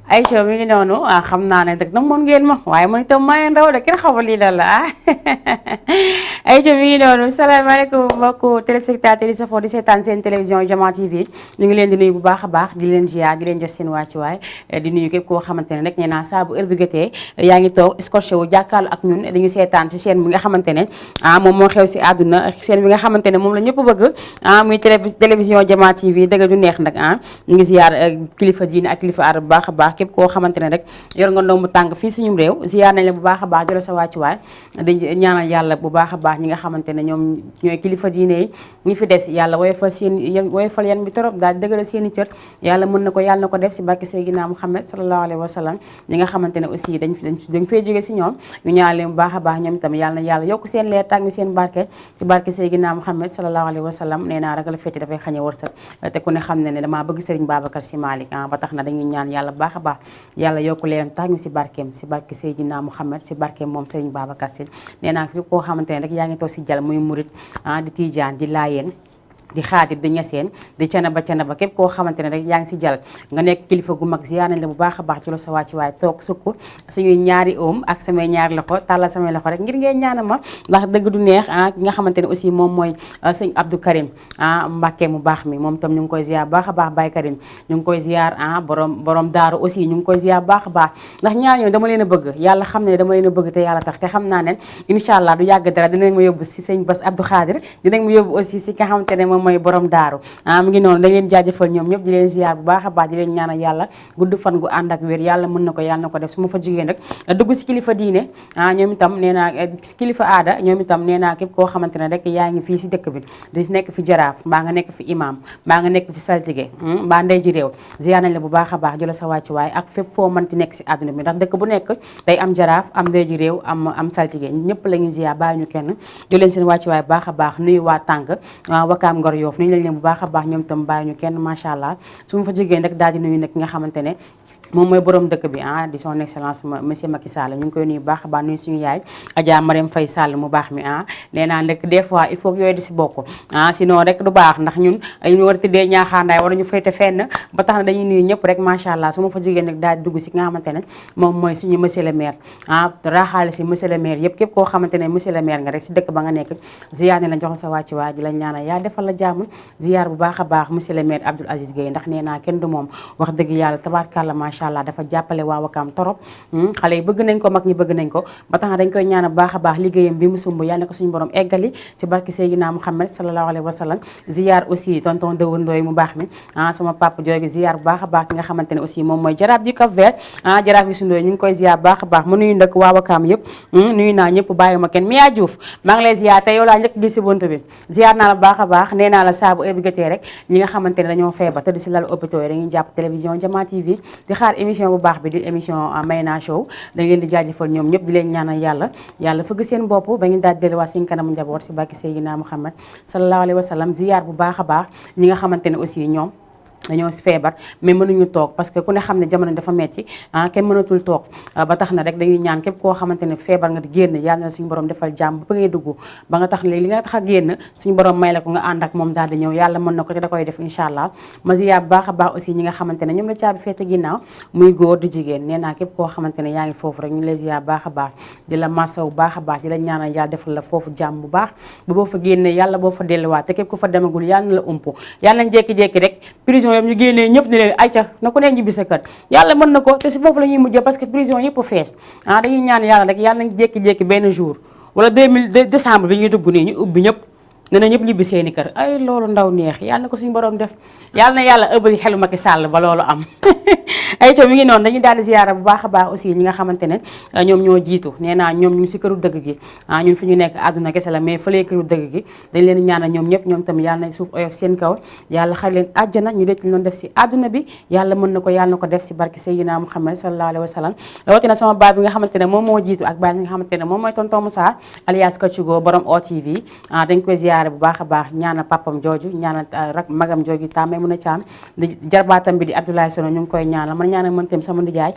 Aïcha mi ngi noonu xam naa ne nag mën ngeen ma waaye man itam maa ngi ndaw de kenn xamul lii lan la Aïcha mi ngi noonu salaamaaleykum mbokku téléspectateurs yi safoo di seetaan seen télévision Diama TV ñu ngi leen di nuyu bu baax a baax di leen ziar di leen jox seen wàccuwaay di nuyu képp koo xamante ne rek nee naa saa bu heure bi jotee yaa ngi toog scotché wu jàkkaarloo ak ñun dañuy seetaan ci chaîne bi nga xamante ne moom moo xew si àdduna chaîne bi nga xamante ne moom la ñëpp bëgg muy télévision Diama TV dëgg du neex nag ñu ngi ziar kilifa diine ak kilifa aada bu baax a baax képp koo xamante ne rek yor nga ndombu tànk fii suñu réew ziar nañ la bu baax a baax jël sa wàccuwaay di ñaanal yàlla bu baax a baax ñi nga xamante ne ñoom ñooy kilifa diine yi ñi fi des yàlla woyofal yan bi torop daal dëgëral seen i cër yàlla mën na ko yàlla na ko def si barke Seydina Muhammad sallallahu alayhi wa sallam ñi nga xamante ne aussi dañ fay jóge si ñoom ñu ñaanal leen bu baax a baax ñoom itam yàlla na yàlla yokk seen leer tàgg seen barke ci barke Seydina Muhammad sallallahu alayhi wa sallam nee naa ragal fetti dafay xañe wërsëg te ku ne xam ne damaa bëgg Serigne Babacar Sy Malick ba tax na dañuy ñaan yàlla bu baax a baax yàlla yokk leen tax ñu si barkeem si barke Seydina Muhammad si barkeem moom Serigne Babacar Sy nee naa fi koo xamante ne rek yaa ngi toog si jal muy murit di Tijaan di Laayeen di xaadir di ñaseen di canaba képp koo xamante ne rek yaa ngi si jal nga nekk kilifa gu mag ziar nañ la bu baax a baax ci la sa wàcc waaye toog sukk suñuy ñaari oom ak samay ñaari loxo tàllal samay loxo rek ngir ngeen ñaana ma ndax dëgg du neex ki nga xamante ne aussi moom mooy sëñ Abdou Karim Mbàkke mu baax mi moom tam ñu ngi koy ziar baax a baax Baye Karim ñu ngi koy ziar borom daaru aussi ñu ngi koy ziar baax a baax ndax ñaar ñoo dama leen a bëgg yàlla xam ne dama leen a bëgg te yàlla tax te xam naa ne incha allah du yàgg dara dinañ ma yóbbu si sëñ Bass Abdou Khadir dinañ ma yóbbu aussi si nga xamante ne moom mooy borom daaru mu ngi noonu dañ leen jaajëfal ñoom ñëpp di leen ziar bu baax a baax di leen ñaanal yàlla gudd fan gu ànd ak wér yàlla mën na ko yàlla na ko def su ma fa jigéen rek dugg si kilifa diine ñoom itam nee naa kilifa aada ñoom itam nee naa képp koo xamante ne rek yaa ngi fii si dëkk bi di nekk fi jaraaf mbaa nga nekk fi imam mbaa nga nekk fi saltige mbaa ndey ji réew ziar nañ la bu baax a baax jëla sa wàccuwaay ak fépp foo mënti nekk si àdduna bi ndax dëkk bu nekk day am jaraaf am ndey ji réew am saltige ñëpp la ñu ziar bàyyi ñu kenn jël leen seen wàccuwaay bu baax a baax nuyu waa tànk wakaam ngor yoof nuyu lañ leen bu baax a baax ñoom itam bàyyi ñu kenn macha allah su ma fa jógee rek daal di nuyu nag nga xamante ne moom mooy borom dëkk bi di son excellence monsieur Macky Sall ñu ngi koy nuyu baax a baax nuyu suñu yaay Adja Mariam Faye Sall mu baax mi nee naa rek des fois il faut que yooyu di si bokk sinon rek du baax ndax ñun ñu war a tëddee ñaaxaandaay wala ñu féete fenn ba tax na dañuy nuyu ñëpp rek macha allah su ma fa jógee nag daal di dugg si nga xamante ne moom mooy suñu monsieur le maire raxaale si monsieur le maire yëpp képp koo xamante ne monsieur le maire nga rek si dëkk ba nga nekk ziar ne la joxal sa wàcc waa ji la ñaanal yaa defal la jàmm ziar bu baax a baax monsieur le maire Abdoul Aziz Gueye ndax nee naa kenn du moom wax dëgg yàlla tabaarkàlla macha allah dafa jàppale waa Wakaam torop xale yi bëgg nañ ko mag ñi bëgg nañ ko ba tax na dañ koy ñaan baax a baax liggéeyam bi mu sumb yàlla na ko suñu borom eggali ci barke Seydina Muhammad sallallahu alayhi wa sallam ziar aussi tonton Dëwër Ndooy mu baax mi sama papa joogi ziar bu baax a baax ki nga xamante ne aussi moom mooy jaraaf ji Cap Vert jaraaf bi su Ndooy ñu ngi koy ziar baax a baax mu nuyu ndëkk waa Wakaam yëpp nuyu naa ñëpp bàyyi ma kenn Mia Diouf maa ngi lay ziar te yow laa njëkk gis si buntu bi ziar naa la baax a baax nee naa la saa bu heure bi jotee rek ñi nga xamante ne dañoo feebar tëdd si lal hôpital yi dañuy jàpp télévision Diama TV di xaar émission bu baax bi di émission Mayna Show da ngeen di jaajëfal ñoom ñëpp di leen ñaanal yàlla fëgg seen bopp ba ngeen daal di delluwaat seen kanamu njaboot si barke Seydina Muhammad sallallahu alayhi wa sallam ziar bu baax a baax ñi nga xamante ne aussi ñoom dañoo feebar mais mënuñu toog parce que ku ne xam ne jamono dafa metti kenn mënatul toog ba tax na rek dañuy ñaan képp koo xamante ne feebar nga di génn yàlla na suñu borom defal jàmm ba ngay dugg ba nga tax ne li nga tax a génn suñu borom may la ko nga ànd ak moom daal di ñëw yàlla mën na ko te da koy def incha allah ma ziyaar bu baax a baax aussi ñi nga xamante ne ñoom la caabi feete ginnaaw muy góor di jigéen nee naa képp koo xamante ne yaa ngi foofu rek ñu lay ziyaar bu baax a baax di la masaw bu baax a baax di la ñaanal yàlla defal la foofu jàmm bu baax ba boo fa génnee yàlla boo fa delluwaat te képp ku fa demagul yàlla na la ump yàlla nañ jékki-jékki rek prison yëpp ñu génnee ñëpp ni leen ayca na ku ne ñibbi sa kër yàlla mën na ko te si foofu la ñuy mujjee parce que prison yëpp fees dañuy ñaan yàlla rek yàlla nañ jékki-jékki benn jour wala 2000 décembre bi ñuy dugg nii ñu ubbi ñëpp ne na ñëpp ñibbi seeni kër ay loolu ndaw neex yàlla na ko suñu borom def yàlla na yàlla ëbbali xelu Macky Sall ba loolu am ay co mi ngi noonu dañuy daal di ziyaara bu baax a baax aussi ñi nga xamante ne ñoom ñoo jiitu nee naa ñoom ñu ngi si këru dëgg gi ñun fi ñu nekk àdduna kese la mais fëlee këru dëgg gi dañ leen ñaanal ñoom ñëpp ñoom tamit yàlla na suuf oyof seen kaw yàlla xar leen àjjana ñu dëkk ñu doon def si àdduna bi yàlla mën na ko yàlla na ko def si barke Seydina Muhammad sallallahu alayhi wa sallam rawatina sama baay bi nga xamante ne moom moo jiitu ak baay bi nga xamante ne moom mooy tonton Moussa alias Kachugo borom OTV dañ koy ziyaare bu baax a baax ñaanal papam jooju ñaanal rak magam jooju tamay mën a caam di jarbaatam bi di Abdoulaye Sono ñu ngi koy ñaanal man ñaanal man tamit sama ndijaay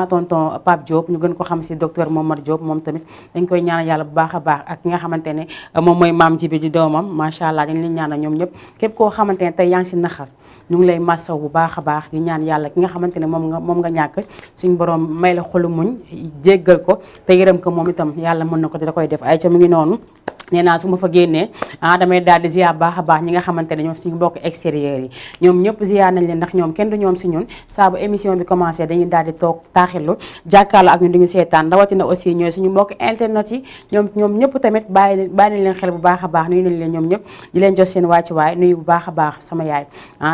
tonton Pape Diop ñu gën ko xam si docteur Momar Diop moom tamit dañ koy ñaanal yàlla bu baax a baax ak ki nga xamante ne moom mooy maam ji bi di doomam macha allah dañ leen ñaanal ñoom ñëpp képp koo xamante ne tey yaa ngi si naxar ñu ngi lay massaw bu baax a baax di ñaan yàlla ki nga xamante ne moom nga ñàkk suñu borom may la xolu muñ jéggal ko te yërëm ko moom itam yàlla mën na ko te da koy def ay ca mu ngi noonu nee naa su ma fa génnee damay daal di ziar baax a baax ñi nga xamante ne ñoom suñu bokk extérieur yi ñoom ñëpp ziar nañ leen ndax ñoom kenn du ñoom si ñun saa bu émission bi commencé dañuy daal di toog taaxirlu jàkkaarloo ak ñun di ñu seetaan rawatina aussi ñooy suñu mbokk internet yi ñoom ñëpp tamit bàyyi nañ leen xel bu baax a baax nuyu nañ leen ñoom ñëpp di leen jox seen wàccuwaay nuyu bu baax a baax sama yaay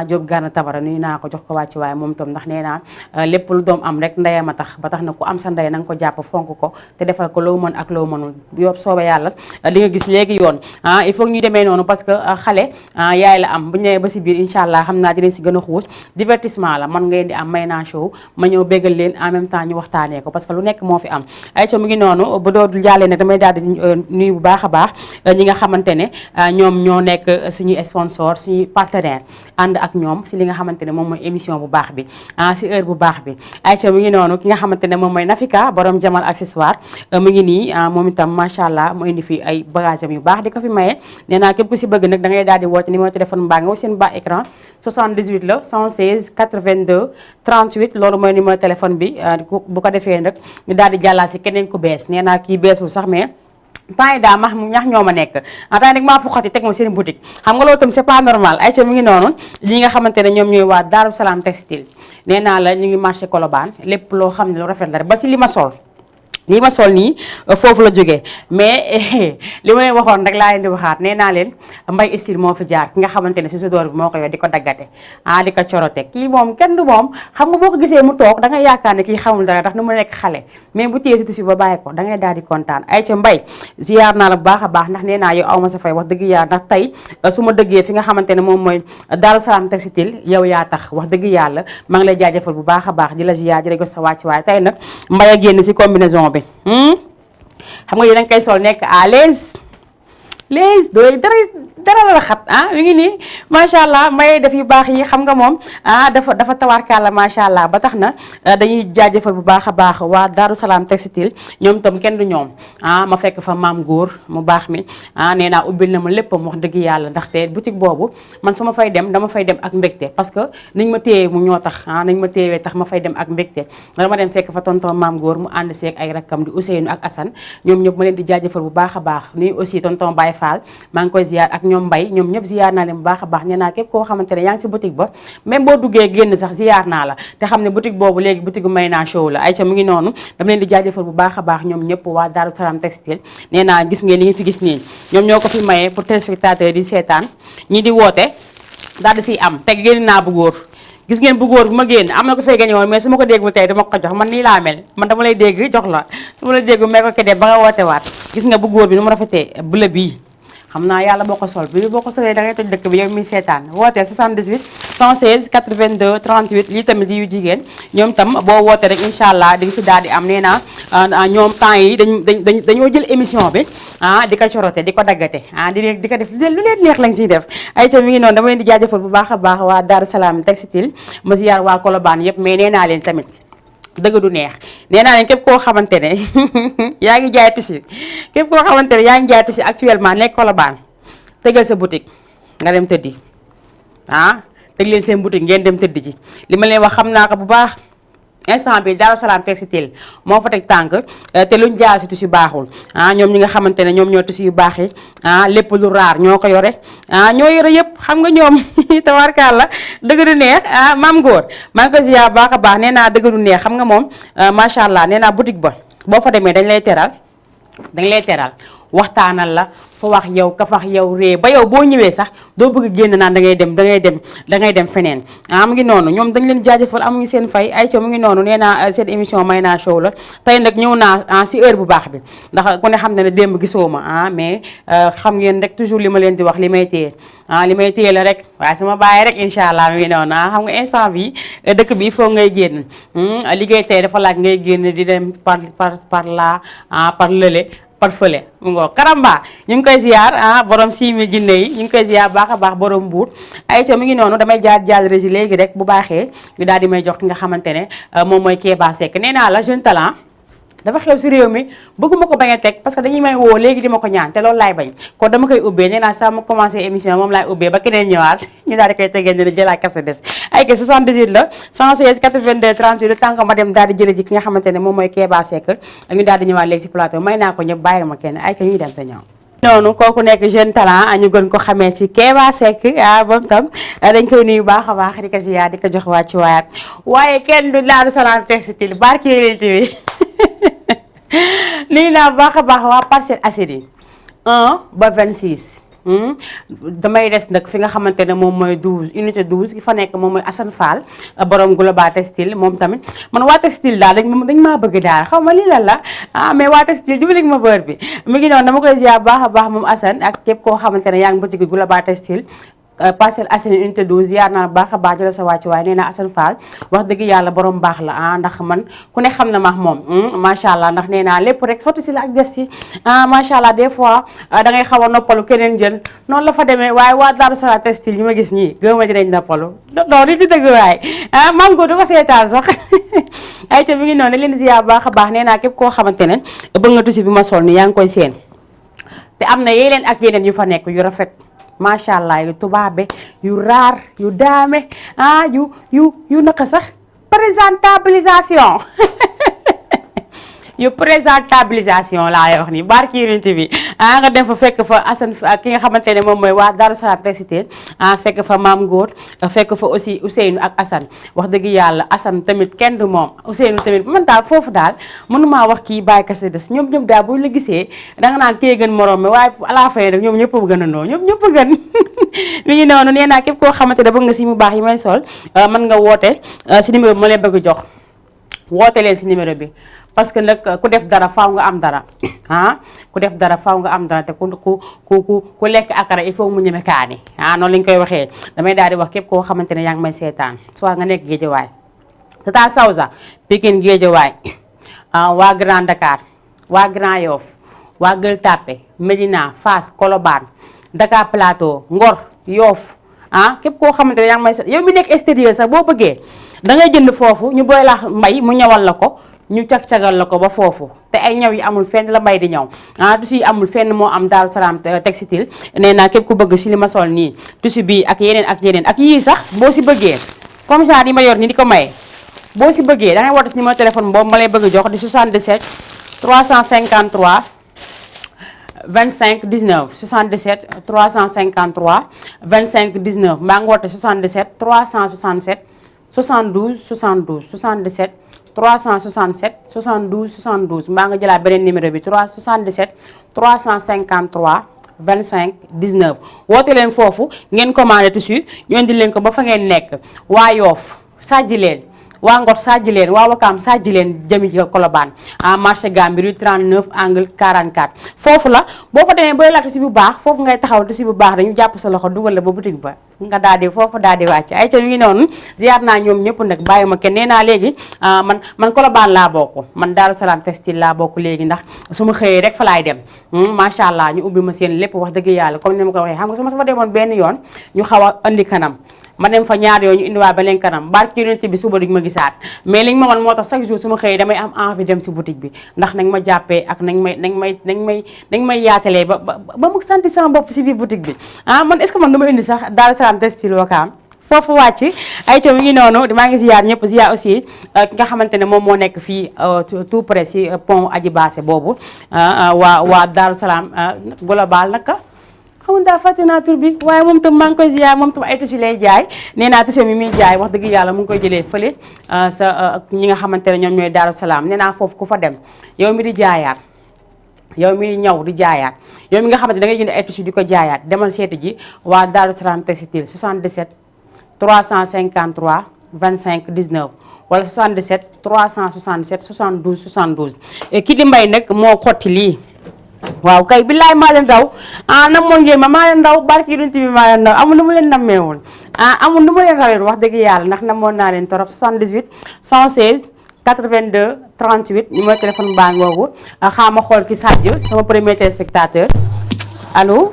Diop Gana Tabara nuyu naa ko jox ko wàccuwaay moom itam ndax nee naa lépp lu doom am rek ndeyam a tax ba tax na ku am sa ndey na nga ko jàpp fonk ko te defal ko loo mën ak loo mënul yob soobee yàlla di nga gis léegi yoon il faut ñu demee noonu parce que xale yaay la am bu ñu nee ba si biir incha allah xam naa dinañ si gën a xuus divertissement la man ngeen di am may naa show ma ñëw béggal leen en même temps ñu waxtaanee ko parce que lu nekk moo fi am ay ca mu ngi noonu ba doodu jàllee ne damay daal di nuyu bu baax a baax ñi nga xamante ne ñoom ñoo nekk suñuy sponsor suñuy partenaire ànd ak ñoom si li nga xamante ne moom mooy émission bu baax bi si heure bu baax bi ay ca mu ngi noonu ki nga xamante ne moom mooy Nafika borom Jamal accessoire mu ngi nii moom itam macha allah mu indi fi ay bagage am yu baax di ko fi maye nee naa képp ku si bëgg nag da ngay daal di woote numéro téléphone mbaa nga seen bas écran 78 la 116 82 38 loolu mooy numéro téléphone bi bu ko defee nag ñu daal di jàllaa si keneen ku bees nee naa kii beesul sax mais temps yi daa ñax ñoo ma nekk temps yi nag maa fuxati teg ma seen boutique xam nga loolu tam c'est pas normal ay ca mi ngi noonu li nga xamante ne ñoom ñooy waa Daaru Salaam textile nee naa la ñu ngi marché Colobane lépp loo xam ne lu rafet la rek ba si li ma sol lii ma sol nii foofu la jógee mais li ma leen waxoon rek laa leen di waxaat nee naa leen Mbaye Style moo fi jaar ki nga xamante ne si su door bi moo ko yor di ko daggate di ko corote kii moom kenn du moom xam nga boo ko gisee mu toog da ngay yaakaar ne kii xamul dara ndax nu mu nekk xale mais bu téye si tusi ba bàyyi ko da ngay daal di kontaan ay ca Mbaye ziar naa la bu baax a baax ndax nee naa yow aw ma sa fay wax dëgg yaa ndax tey su ma dëggee fi nga xamante ne moom mooy Daaru Salaam textile yow yaa tax wax dëgg yàlla maa ngi lay jaajëfal bu baax a baax di la ziar di la gos sa wàcc waaye tey nag Mbaye a génn si combinaison xam nga yi danga koy sol nekk à l'aise dooy dara la xat mi ngi nii macha allah Mbaye def yu baax yi xam nga moom dafa tawaarkàlla macha allah ba tax na dañuy jaajëfal bu baax a baax waa Daaru Salaam textile ñoom itam kenn du ñoom ma fekk fa maam góor mu baax mi nee naa ubbil na ma léppam wax dëgg yàlla ndaxte boutique boobu man su ma fay dem dama fay dem ak mbégte parce que niñ ma téyee mu ñoo tax nañ ma téyewee tax ma fay dem ak mbégte dama dem fekk fa tonton maam góor mu ànd seeg ay rakkam di Ousseynou ak Assane ñoom ñëpp ma leen di jaajëfal bu baax a baax nuyu aussi tonton Baye Fall maa ngi koy ziar ak ñoom Mbaye ñoom ñëpp ziar naa leen bu baax a baax nee naa képp koo xamante ne yaa ngi si boutique ba même boo duggee génn sax ziar naa la te xam ne boutique boobu léegi boutique may naa show la Aïcha mu ngi noonu dama leen di jaajëfal bu baax a baax ñoom ñëpp waa Daaru Salaam textile nee naa gis ngeen li nga fi gis nii ñoom ñoo ko fi mayee pour téléspectateurs di seetaan ñi di woote daal di siy am te génn naa bu góor gis ngeen bu góor bu ma génn am na ko fay gañe woon mais su ma ko déggul tey dama ko jox man nii laa mel man dama lay dégg jox la su ma la dégg may ko kedee ba nga woote waat gis nga bu góor bi nu mu rafetee bleu bii xam naa yàlla boo ko sol bi boo ko solee da ngay toj dëkk bi yow mi seetaan wootee 78 116 82 38 lii tamit yu jigéen ñoom tam boo wootee rek incha allah di nga si daal di am nee naa ñoom temps yi dañoo jël émission bi di ko corote di ko daggate di ko def lu leen neex lañ siy def ay ca mi ngi noonu dama leen di jaajëfal bu baax a baax waa Daaru Salaam textile ma ziyaar waa Colobane yëpp mais nee naa leen tamit dëgg du neex nee naa leen képp koo xamante ne yaa ngi jaay tissu képp koo xamante ne yaa ngi jaay tissu actuellement nekk Colobane tëgal sa boutique nga dem tëddi tëg leen seen boutique ngeen dem tëddi ci li ma leen wax xam naa ko bu baax instant bi Daaru Salaam textile moo fa teg tànk te luñ jaay si tissu baaxul ñoom ñi nga xamante ne ñoom ñoo tissu yu baax yi lépp lu raar ñoo ko yore ñoo yore yëpp xam nga ñoom tawarkalla dëgg du neex maam góor maa ngi ko ziar baax a baax nee naa dëgg du neex xam nga moom macha allah nee naa boutique ba boo fa demee dañ lay teral waxtaanal la fa wax yow ka fax yow ree ba yow boo ñëwee sax doo bëgg génn naan da ngay dem feneen mu ngi noonu ñoom dañ leen jaajëfal amuñu seen fay Aïcha mu ngi noonu nee naa seen émission may naa show la tey nag ñëw naa si heure bu baax bi ndax ku ne xam ne démb gisoo ma mais xam ngeen rek toujours li ma leen di wax li may téye la rek waaye sama bàyyi rek incha allah mu ngi noonu xam nga instant bi dëkk bi il faut ngay génn liggéey tey dafa laaj ngay génn di dem par là par lële par fële mu ngoo karamba ñu ngi koy ziar borom 6000 jinne yi ñu ngi koy ziar baax a baax borom mbuur Aïcha mi ngi noonu damay jaar régi léegi rek bu baaxee ñu daal di may jox ki nga xamante ne moom mooy Kéba Seck nee naa la jeune talent dafa xew si réew mi bëgguma ko bañ a teg parce que dañuy may woo léegi di ma ko ñaan te loolu laay bañ kon dama koy ubbee nee naa saa ma commencé émission moom laay ubbee ba keneen ñëwaat ñu daal di koy tegee dina jëlaat kase des ay que 78 la 116 82 38 le temps que ma dem daal di jële ji ki nga xamante ne moom mooy Kéba Seck ñu daal di ñëwaat léegi si plateau may naa ko ñëpp bàyyi ma kenn ay que ñuy dem te ñëw noonu kooku nekk jeune talent ñu gën ko xamee ci Kéba Seck moom tam dañ koy nuyu baax a baax di ko ziar di ko jox waa ci waayaat waaye kenn du Daaru Salaam Textile barki yéen bi nuyu naa baax a baax waa Parcelles Assainies 1 ba 26 damay des nag fi nga xamante ne moom mooy 12 unité 12 ki fa nekk moom mooy Assane Fall borom Global Textile moom tamit man waa Textile daal dañ maa bëgg daal xaw ma lii lan la mais waa Textile dimbali ma bër bi mi ngi noonu dama koy ziar baax a baax moom Assane ak képp koo xamante ne yaa ngi boutique Global Textile Parcelles Assainies unité 12 ziar naa baax a baax jëla sa wàcc waaye nee na Assane Fall wax dëgg yàlla borom baax la ndax man ku ne xam na ma moom macha allah ndax nee naa lépp rek sotti si la ak def si macha allah des fois da ngay xaw a noppalu keneen jël noonu la fa demee waaye waa Daaru Salaam Textile ñu ma gis ñii gëma dinañ noppalu non li di dëgg waaye maam ko du ko seetaan sax ay ca mi ngi noonu leen ziar baax a baax nee naa képp koo xamante ne bëgg nga tusi bi ma sol ni yaa ngi koy seen te am na yeneen ak yeneen yu fa nekk yu rafet macha allah yu tubaabe yu raar yu daame yu naka sax présentation yu présentabilisation laa wax ni barki unité bi nga dem fa fekk fa Assane ki nga xamante ne moom mooy waa Daaru Salaam Textile fekk fa Maam Ngóor fekk fa aussi Ousseynou ak Assane wax dëgg yàlla Assane tamit kenn du moom Ousseynou tamit man daal foofu daal mënumaa wax kii bàyyi kase des ñoom ñëpp daal bu la gisee danga naan kii gën morom mi waaye à la fin rek ñoom ñëpp a gën a noo ñëpp a gën mi ngi noonu nee naa képp koo xamante ne bëgg nga si mu baax yi may sol mën nga woote si numéro bi ma leen bëgg jox woote leen si numéro bi parce que nag ku def dara faaw nga am dara ku def dara faaw nga am dara te ku lekk akara il faut mu ñeme kaani noonu lañ koy waxee damay daal di wax képp koo xamante ne yaa ngi may seetaan soit nga nekk Géejawaay Tata Sawza Pikine Géejawaay waa Grand Dakar waa Grand Yoff waa Gueule Tapée Médina Fass Colobane Dakar Plateau Ngor Yoff képp koo xamante ne yaa ngi may seetaan yow mi nekk extérieur sax boo bëggee da ngay jënd foofu ñu boy la mbay mu ñawal la ko ñu cag-cagal la ko ba foofu te ay ñaw yi amul fenn la mbay di ñaw tissu yi amul fenn moo am Daaru Salaam Textile nee naa képp ku bëgg si li ma sol nii tissu bii ak yeneen ak yii sax boo si bëggee comme genre yi ma yor ni di ko maye boo si bëggee da ngay woote si numéro téléphone boobu ma lay bëgg jox di 77 353 25 19 77 353 25 19 maa ngi woote 77 367 72 72 77 367 72 72 mbaa nga jëlaat beneen numéro bi 77 353 25 19 woote leen foofu ngeen commandé tissu ñu indi leen ko ba fa ngeen nekk waa Yoof sajji leen waa Ngor sajji leen waa Wakaam sajji leen jëmi Colobane marché Gambie rue 39 angle 44 foofu la boo fa demee booy laaj tissu bu baax foofu ngay taxaw tissu bu baax dañu jàpp sa loxo dugal la ba boutique ba nga daal di foofu daal di wàcc ay ca ñu ngi noonu ziar naa ñoom ñëpp nag bàyyi ma kenn nee naa léegi man Colobane laa bokk man Daaru Salaam Textile laa bokk léegi ndax su ma xëyee rek fa laay dem macha allah ñu ubbi ma seen lépp wax dëgg yàlla comme ni ma ko waxee xam nga su ma fa demoon benn yoon ñu xaw a andi kanam ma dem fa ñaar yooyu ñu indiwaat beneen kanam barki yonent bi suba duñ ma gisaat mais liñ ma wan moo tax chaque jour su ma xëyee damay am envie dem si boutique bi ndax nañ ma jàppee ak nañ may yaatalee ba mu santi sama bopp si biir boutique bi man est ce que man dama indi sax Daaru Salaam Textile Wakaam foofu wàcc ay ca mi ngi noonu maa ngi ziar ñëpp ziar aussi ki nga xamante ne moom moo nekk fii tout près si pont Aji Baase boobu waa Daaru Salaam Global naka xamul daal fàtte naa tur bi waaye moom tam maa ngi koy ziar moom tam ay tissu lay jaay nee naa tissu mi muy jaay wax dëgg yàlla mu ngi koy jëlee fële sa ñi nga xamante ne ñoom ñooy Daaru Salaam nee naa foofu ku fa dem yow mi di jaayaat yow mi di ñaw di jaayaat yow mi nga xamante da ngay jënd ay tissu di ko jaayaat demal seeti ji waa Daaru Salaam Textile 77 353 25 19 wala 77 367 72 72 ki di mbay nag moo xotti lii waaw kay billaay maa leen raw namoon ngeen maa leen raw barki yonent bi maa leen raw amul nu ma leen nammee woon amul nu ma leen rawee wax dëgg yàlla ndax namoon naa leen torop 78 116 82 38 numéro téléphone baa ngoogu xaama xool ki Sadio sama premier téléspectateur allo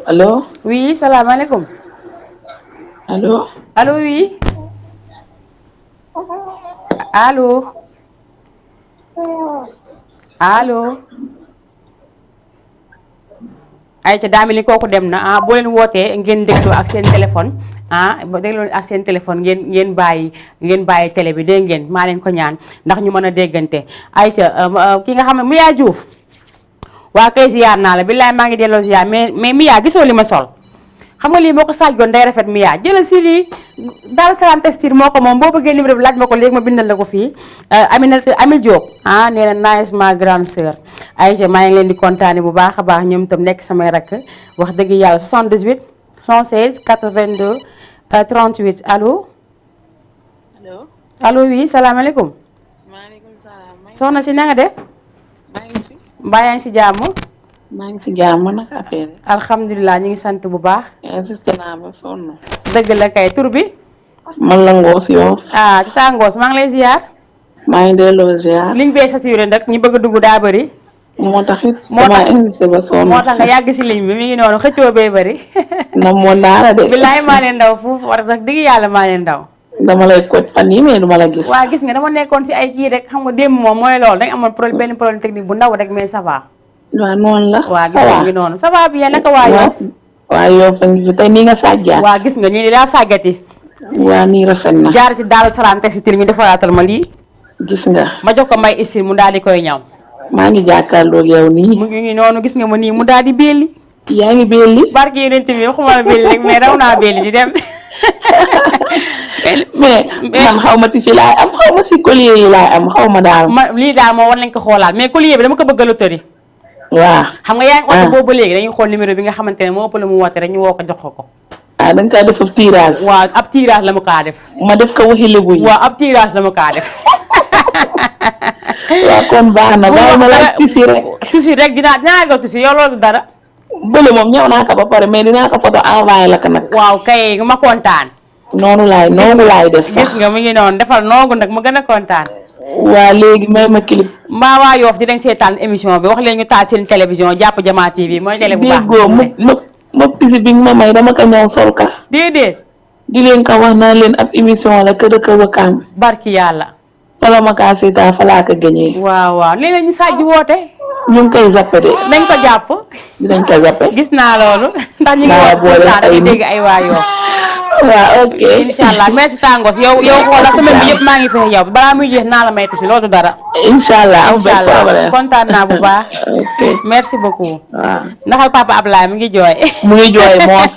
allo oui salaamaaleykum allo allo oui allo allo ay ca daa mel ni kooku dem na boo leen wootee ngeen déglu ak seen téléphone ba déglu ak seen téléphone ngeen bàyyi télé bi dégg ngeen maa leen ko ñaan ndax ñu mën a déggante ay ca ki nga xam ne Mia Diouf waa kay ziar naa la billaay maa ngi delloo ziar mais Mia gisoo li ma sol xam nga lii boo ko saajoon day rafet Mia jëlal si lii Daaru Salaam Textile moo ko moom boo bëggee numéro bi laaj ma ko léegi ma bindal la ko fii Ami Diop nee na nice ma grande sœur Aïcha maa ngi leen di kontaane bu baax a baax ñoom itam nekk samay rakk wax dëgg yàlla 78 116 82 38 allo allo oui salaamaaleykum maaleykum salaam. soxna si na nga def maa ngi fi. mbaa yaa ngi si jàmm maa ngi si jàmm nag affaire yi. alhamdulilah ñu ngi sant bu baax insisté naa ba sonn. dëgg la kay tur bi man la Ngoos Yoff. ci tàngoos maa ngi lay ziar maa ngi delloo ziar. liñ bee saturé nag ñi bëgg a dugg daa bëri moo tax it. moo tax damaa insisté ba sonn. moo tax nga yàgg si ligne bi mi ngi noonu xëccoo bee bëri namoon naa la de. billaay maa leen ndaw foofu war nag digg yàlla maa leen ndaw dama lay koj fan yii mais duma la gis. waa gis nga dama nekkoon si ay kii rek xam nga démb moom mooy loolu dañ amoon benn problème technique bu ndaw rek mais ça va waaw noonu la. waa gis nga ngi noonu ça va bien naka waa Yoff waa Yoff a ngi fi tey nii nga sàjjaat. waa gis nga nii daa sàggati waa nii rafet na. jaar ci Daaru Salaam Textile ñu defaraatal ma lii gis nga. ma jox ko may istil mu daal di koy ñaw maa ngi jàkkaarloog yow nii. mu ngi noonu gis nga ma nii mu daal di belli yaa ngi belli. barki yonent bi waxuma la belli rek mais raw naa belli di dem mais man xaw ma tisi laay am xaw ma si collier yi laay am xaw ma daal. lii daal moo war nañ ko xoolaat mais collier bi dama ko bëgg a loterie waaw. xam nga yaa ngi oote boobu ba léegi dañuy xool numéro bi nga xamante ne moo ëpp la mu woote rek ñu woo ko jox ko da nga kaa def ab tirage. waaw ab tirage la mu kaa def ma def ko waxi lébu yi. waaw ab tirage la mu kaa def waaw kon baax na bàyyi ma laaj tisi rek. tissu rek dinaa ko tissu yow loolu dara bële moom ñëw naa ko ba pare mais dinaa ko photo envoyé la ko nag. waaw kay ma kontaan noonu laay def sax. gis nga mu ngi noonu defal noogu nag ma gën a kontaan waa léegi may ma clip. mbaa waa Yoff dinañ seetaan émission bi wax leen ñu taal seen télévision jàpp Jama TV mooy télé bu baax déggoo ma tisi bi nga ma may dama ko ñëw sol ka. déedéet di leen ko wax naa leen ab émission la kër a wakaam. barki yàlla fala ma kaa seetaan falaa ko gëñee. waaw lii la ñu sàjj woote ñu ngi koy zappe de. nañ ko jàpp dinañ ko zappe. gis naa loolu ndax ñu ngi naa boole ay dégg ay waa Yoff waaw ok inshallah merci tàngoos yow xoolal semaine bi yëpp maa ngi fi yow balaa muy jeex naa la may tusi loolu dara inshallah am benn problème kontaan naa bu baax ok merci beaucoup waaw ndaxal papa Ablaye mu ngi jooy moos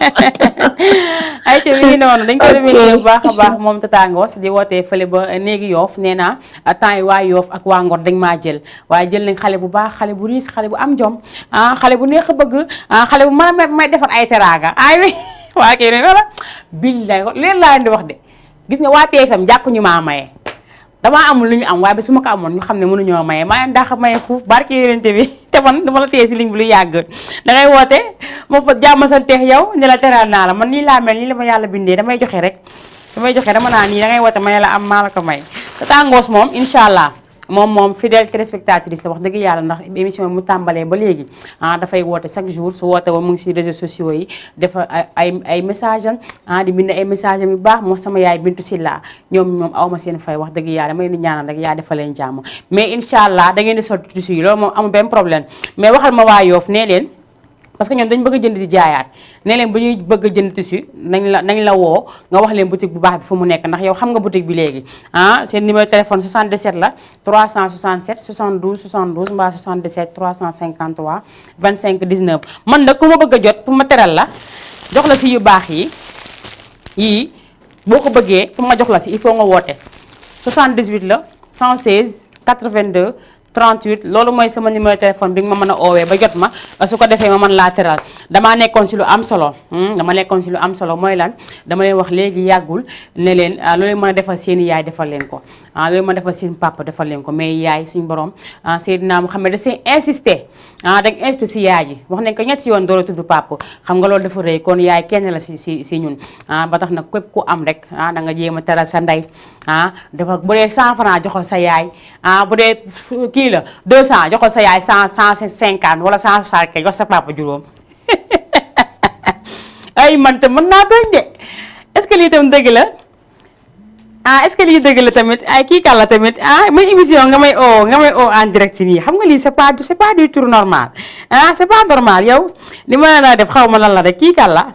ay ci mi ngi noonu dañ ko remercier bu baax a baax moom Tàngoos di wootee fële ba néegi Yoff nee naa temps yi waa Yoff ak waa Ngor dañ maa jël waaye jël nañ xale bu baax xale bu riis xale bu am jom xale bu neex a bëgg xale bu mën a may defar ay teraanga ay waa kii ne wala billaay leen laa leen di wax de gis nga waa TFM jàkku ñu maa maye damaa amul lu ñu am waaye ba su ma ko amoon ñu xam ne mënuñoo maye maa leen daax maye fuuf barke yonente bi te man dama la téye si ligne bi lu yàgg dangay woote ma fa jàmm santeex yow ne la teral naa la man nii laa mel nii la ma yàlla bindee damay joxe rek dama naa nii dangay woote ma ne la am maa la ko may te Tàngoos moom incha allah moom fidèle téléspectatrice la wax dëgg yàlla ndax émission bi mu tàmbalee ba léegi dafay woote chaque jour su woote ba mu ngi si réseaux sociaux yi dafa ay message am di bind ay message am yu baax moo sama yaay Bintu Silla ñoom awma seen fay wax dëgg yàlla ma leen di ñaanal rek yaa defal leen jàmm mais incha allah da ngeen di sol tissu yi loolu moom amul benn problème mais waxal ma waa Yoff nee leen parce que ñoom dañ bëgg a jënd di jaayaat ne leen bu ñuy bëgg a jënd tissu nañ la woo nga wax leen boutique bu baax bi fu mu nekk ndax yow xam nga boutique bi léegi seen numéro téléphone 77 la 367 72 72 mbaa 77 353 25 19 man nag ku ma bëgg a jot pour ma teral la jox la si yu baax yii boo ko bëggee pour ma jox la si il faut nga woote 78 la 116 82 38 loolu mooy sama numéro téléphone bi nga ma mën a oowee ba jot ma su ko defee ma mën laa teral damaa nekkoon si lu am solo mooy lan dama leen wax léegi yàggul ne leen loolu mën a defal seen yaay defal leen ko loolu mën a defal seen papa defal leen ko mais yaay suñu borom Seydina Muhammad da see insisté dañ insisté si yaay ji wax nañ ko ñetti yoon door a tudd papa xam nga loolu dafa rëy kon yaay kenn la si ñun ba tax nag képp ku am rek da nga jéem a teral sa ndey dafa bu dee 100 francs joxal sa yaay bu dee kii la 200 joxal sa yaay 150 wala 160 jox sa papa juróom ay man te mën naa tooñ de est-ce que lii tam dëgg la ah est-ce que lii dëgg la tamit ay kii kan la tamit ah may émission nga may oo en direct nii xam nga lii c'est pas du tout normal ah c'est pas normal yow li ma la def xaw ma lan la rek kii kan la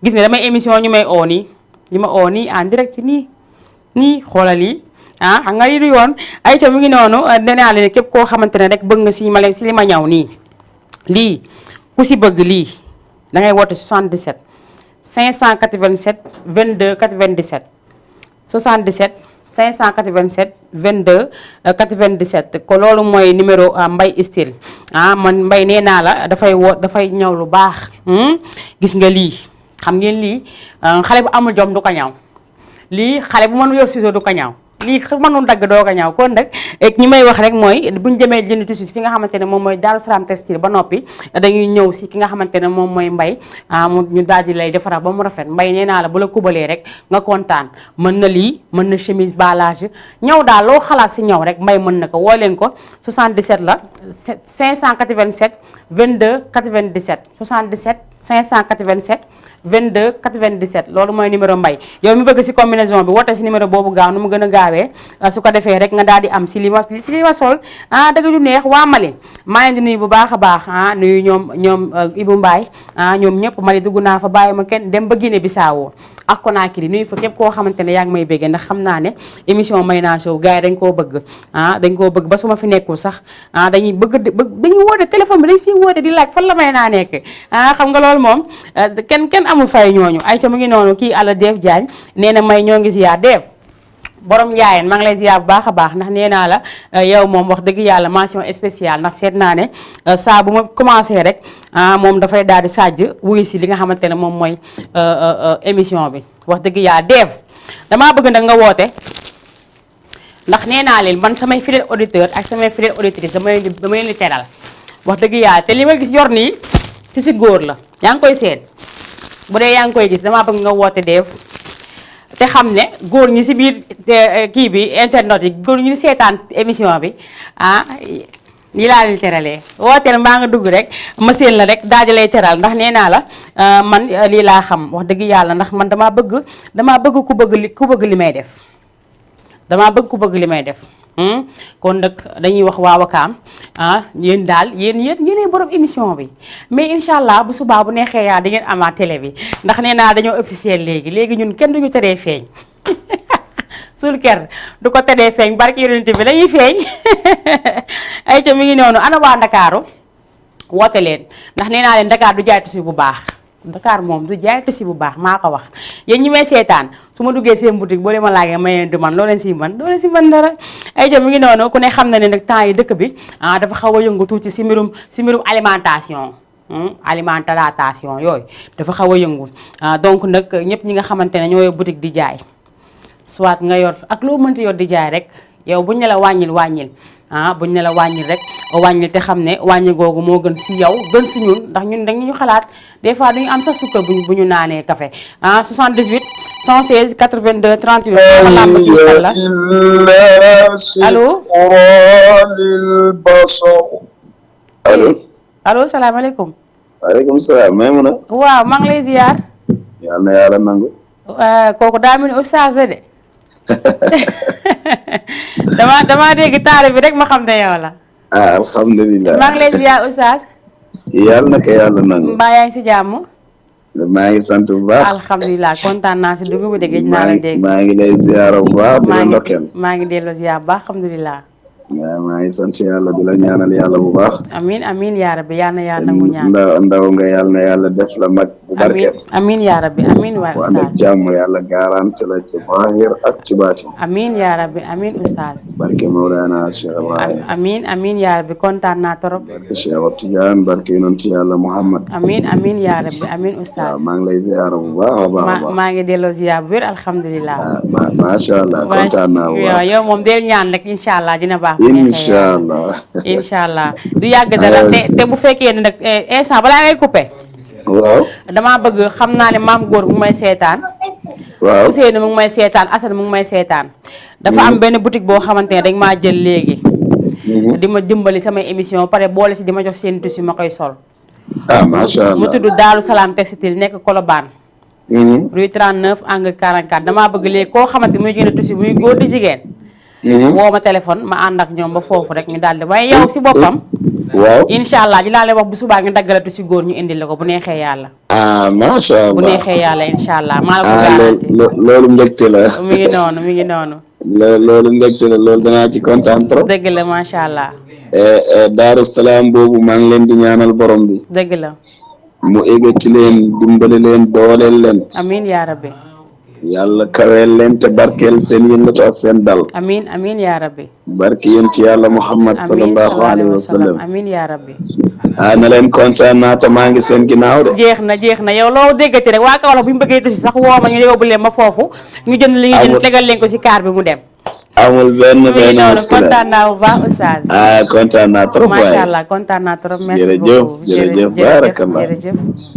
gis nga damay émission ñu may oo nii ñu ma oo nii en direct nii xoolal lii ah xam nga yi du yoon ay ca mu ngi noonu danaa leen képp koo xamante ne rek bëgg nga si ma leen si li ma ñaw nii lii ku si bëgg lii da ngay woote 77 587 22 97 77 587 22 97 ko loolu mooy numéro Mbaye Style ah man Mbaye nee naa la dafay ñaw lu baax gis nga lii xam ngeen lii xale bu amul jom du ko ñaw lii xale bu mënu yor ciseau du ko ñaw lii mënul dagg doo ko ñaw kon nag ñi may wax rek mooy buñu demee jënd tissu fi nga xamante ne moom mooy Darou Salam Textile ba noppi dañuy ñëw si ki nga xamante ne moom mooy Mbaye ñu daal di lay defaraat ba mu rafet Mbaye nee naa la bu la kubalee rek nga kontaan mën na lii mën na chemise balage ñaw daal loo xalaat si ñaw rek Mbaye mën na ko woo leen ko 77 la 587 22 97 77 587 22 97 loolu mooy numéro Mbaye yow mi bëgg si combinaison bi woote si numéro boobu gaaw nu mu gën a gaawee su ko defee rek nga daal di am si li ma sol dëgg du neex waa Mali maa ngi di nuyu bu baax a baax nuyu ñoom Ibou Mbaye ñoom ñëpp Mali dugg naa fa bàyyi ma kenn dem ba Guinée Bissau ak Conakry nuyu fa képp koo xamante ne yaa ngi may béggee ndax xam naa ne émission Mayna Show gars yi dañ koo bëgg ba su ma fi nekkul sax dañuy dañuy woote téléphone bi dañ siy woote di laaj fan la Mayna nekk xam nga loolu moom kenn amul fay ñooñu ay ca mu ngi noonu kii àlla Def Diagne nee na may ñoo ngi ziar Def borom njaayeen maa ngi lay ziar bu baax a baax ndax nee naa la yow moom wax dëgg yàlla mention spéciale ndax seet naa ne saa bu ma commencé rek moom dafay daal di sàjj wuyu si li nga xamante ne moom mooy émission bi wax dëgg yàlla Def damaa bëgg nag nga woote ndax nee naa leen man samay fidèle auditeur ak samay fidèle auditrice dama leen di teral wax dëgg yàlla te li ma gis yor nii ci si góor la yaa ngi koy seet bu dee yaa ngi koy gis damaa bëgg nga woote Def te xam ne góor ñi si biir kii bi internet yi góor ñi seetaan émission bi lii laa leen teralee wooteel mbaa nga dugg rek ma seen la rek daal di lay teral ndax nee naa la man lii laa xam wax dëgg yàlla ndax man damaa bëgg ku bëgg li may def damaa bëgg ku bëgg li may def kon nag dañuy wax waa Wakaam yéen daal yéenay borom émission bi mais incha allah bu subaa bu neexee yaa di ngeen amaat télé bi ndax nee naa dañoo officiel léegi ñun kenn duñu teree feeñ sul ker du ko teree feeñ barki yonent bi dañuy feeñ ay ca mi ngi noonu ana waa Ndakaaru woote leen ndax nee naa leen Dakar du jaay tissu bu baax Dakar moom du jaay tissu bu baax maa ko wax yéen ñi may seetaan su ma duggee seen boutique boo leen ma laajee may leen di man loo leen si man dara ay ca mi ngi noonu ku ne xam na ne nag temps yi dëkk bi dafa xaw a yëngu tuuti si mbirum alimentation alimentation yooyu dafa xaw a yëngu donc nag ñëpp ñi nga xamante ne ñoo yor boutique di jaay soit nga yor ak loo mënti yor di jaay rek yow buñ ne la wàññil buñ ne la wàññil rek wàññil te xam ne wàññi googu moo gën si yow gën si ñun ndax ñun dañu xalaat des fois duñu am sa sukkar bu ñu naanee café 78 116 82 38 ma làmb kii la allo salaamaaleykum. waaleykum salaam Maymuna. waaw maa ngi lay ziar. yal na yàlla nangu. kooku daa mel ni oustaz de. dama dégg taare bi rek ma xam ne yow la. alhamdulilah maa ngi lay ziar oustaz. yàlla na ko yàlla nangu. mbaa yaa ngi si jàmm. maa ngi sant bu baax. alhamdulilah kontaan naa si dugub bi de géej naa la dégg. maa ngi lay ziar bu baax di la ndokkeel. maa ngi delloo ziar bu baax alhamdulilah. waaw maa ngi sant yàlla di la ñaanal yàlla bu baax. amiin yaa rabbi yal na yàlla nangu ñaan. ndaw nga yàlla na yàlla def la mag bu barkeel. amiin yaa rabbi amiin waay ustaas. wala jàmm yàlla garanti la ci zahir ak ci baatin. amiin yaa rabbi amiin ustaas. barke Mawlana Cheikh Ibrahim. amiin yaa rabbi kontaan naa trop. barke Cheikh Tidiane barke yonent yàlla Muhammad. amiin yaa rabbi amiin ustaas. waaw maa ngi lay ziar bu baax a baax. maa ngi delloo ziar bu wér alhamdulilah. macha allah kontaan naa bu baax. yow moom del ñaan rek incha allah dina baax. incha allah du yàgg dara te bu fekkee ne nag instant balaa ngay coupé. waaw damaa bëgg xam naa ne maam góor mu ngi may seetaan. waaw Ousseynou mu ngi may seetaan Assane mu ngi may seetaan. dafa am benn boutique boo xamante ne dañ maa jël léegi. di ma dimbali samay émission pare boole si di ma jox seen tissu ma koy sol. macha allah mu tudd Darou Salam Textile nekk Colobane. rue 39 angle 44 damaa bëgg léegi koo xamante muy gën a tusi muy góor di jigéen. woo ma téléphone ma ànd ak ñoom ba foofu rek ñu daal di waaye yow si boppam. waaw incha allah dinaa leen wax bu subaa nga daggalatu si góor ñu indil la ko bu neexee yàlla. macha allah bu neexee yàlla incha allah maa la ko garanti. loolu mbégte la. mi ngi noonu mi ngi noonu. loolu mbégte la loolu danaa ci kontaan trop. dëgg la macha allah. Daaru Salaam boobu maa ngi leen di ñaanal borom bi. dëgg la. mu égati leen dimbali leen dooleel leen. amiin yaa rabbi. yàlla kaweel leen te barkeel seen yëngatu ak seen dal. amiin amiin yaa rabbi. barki yéen ci yàlla Muhammad sallallahu alayhi wa sallam. amiin yaa rabbi. na leen kontaan naa te maa ngi seen ginnaaw de. jeex na yow loo déggati rek waa Kaolack bu ñu bëggee tësi sax woo ma ñu yóbbu leen ma foofu ñu jënd li ñu jënd tegal leen ko si kaar bi mu dem. amul benn kontaan naa bu baax oustaz. kontaan naa trop waay macha allah kontaan naa trop. merci beaucoup jërëjëf barakallah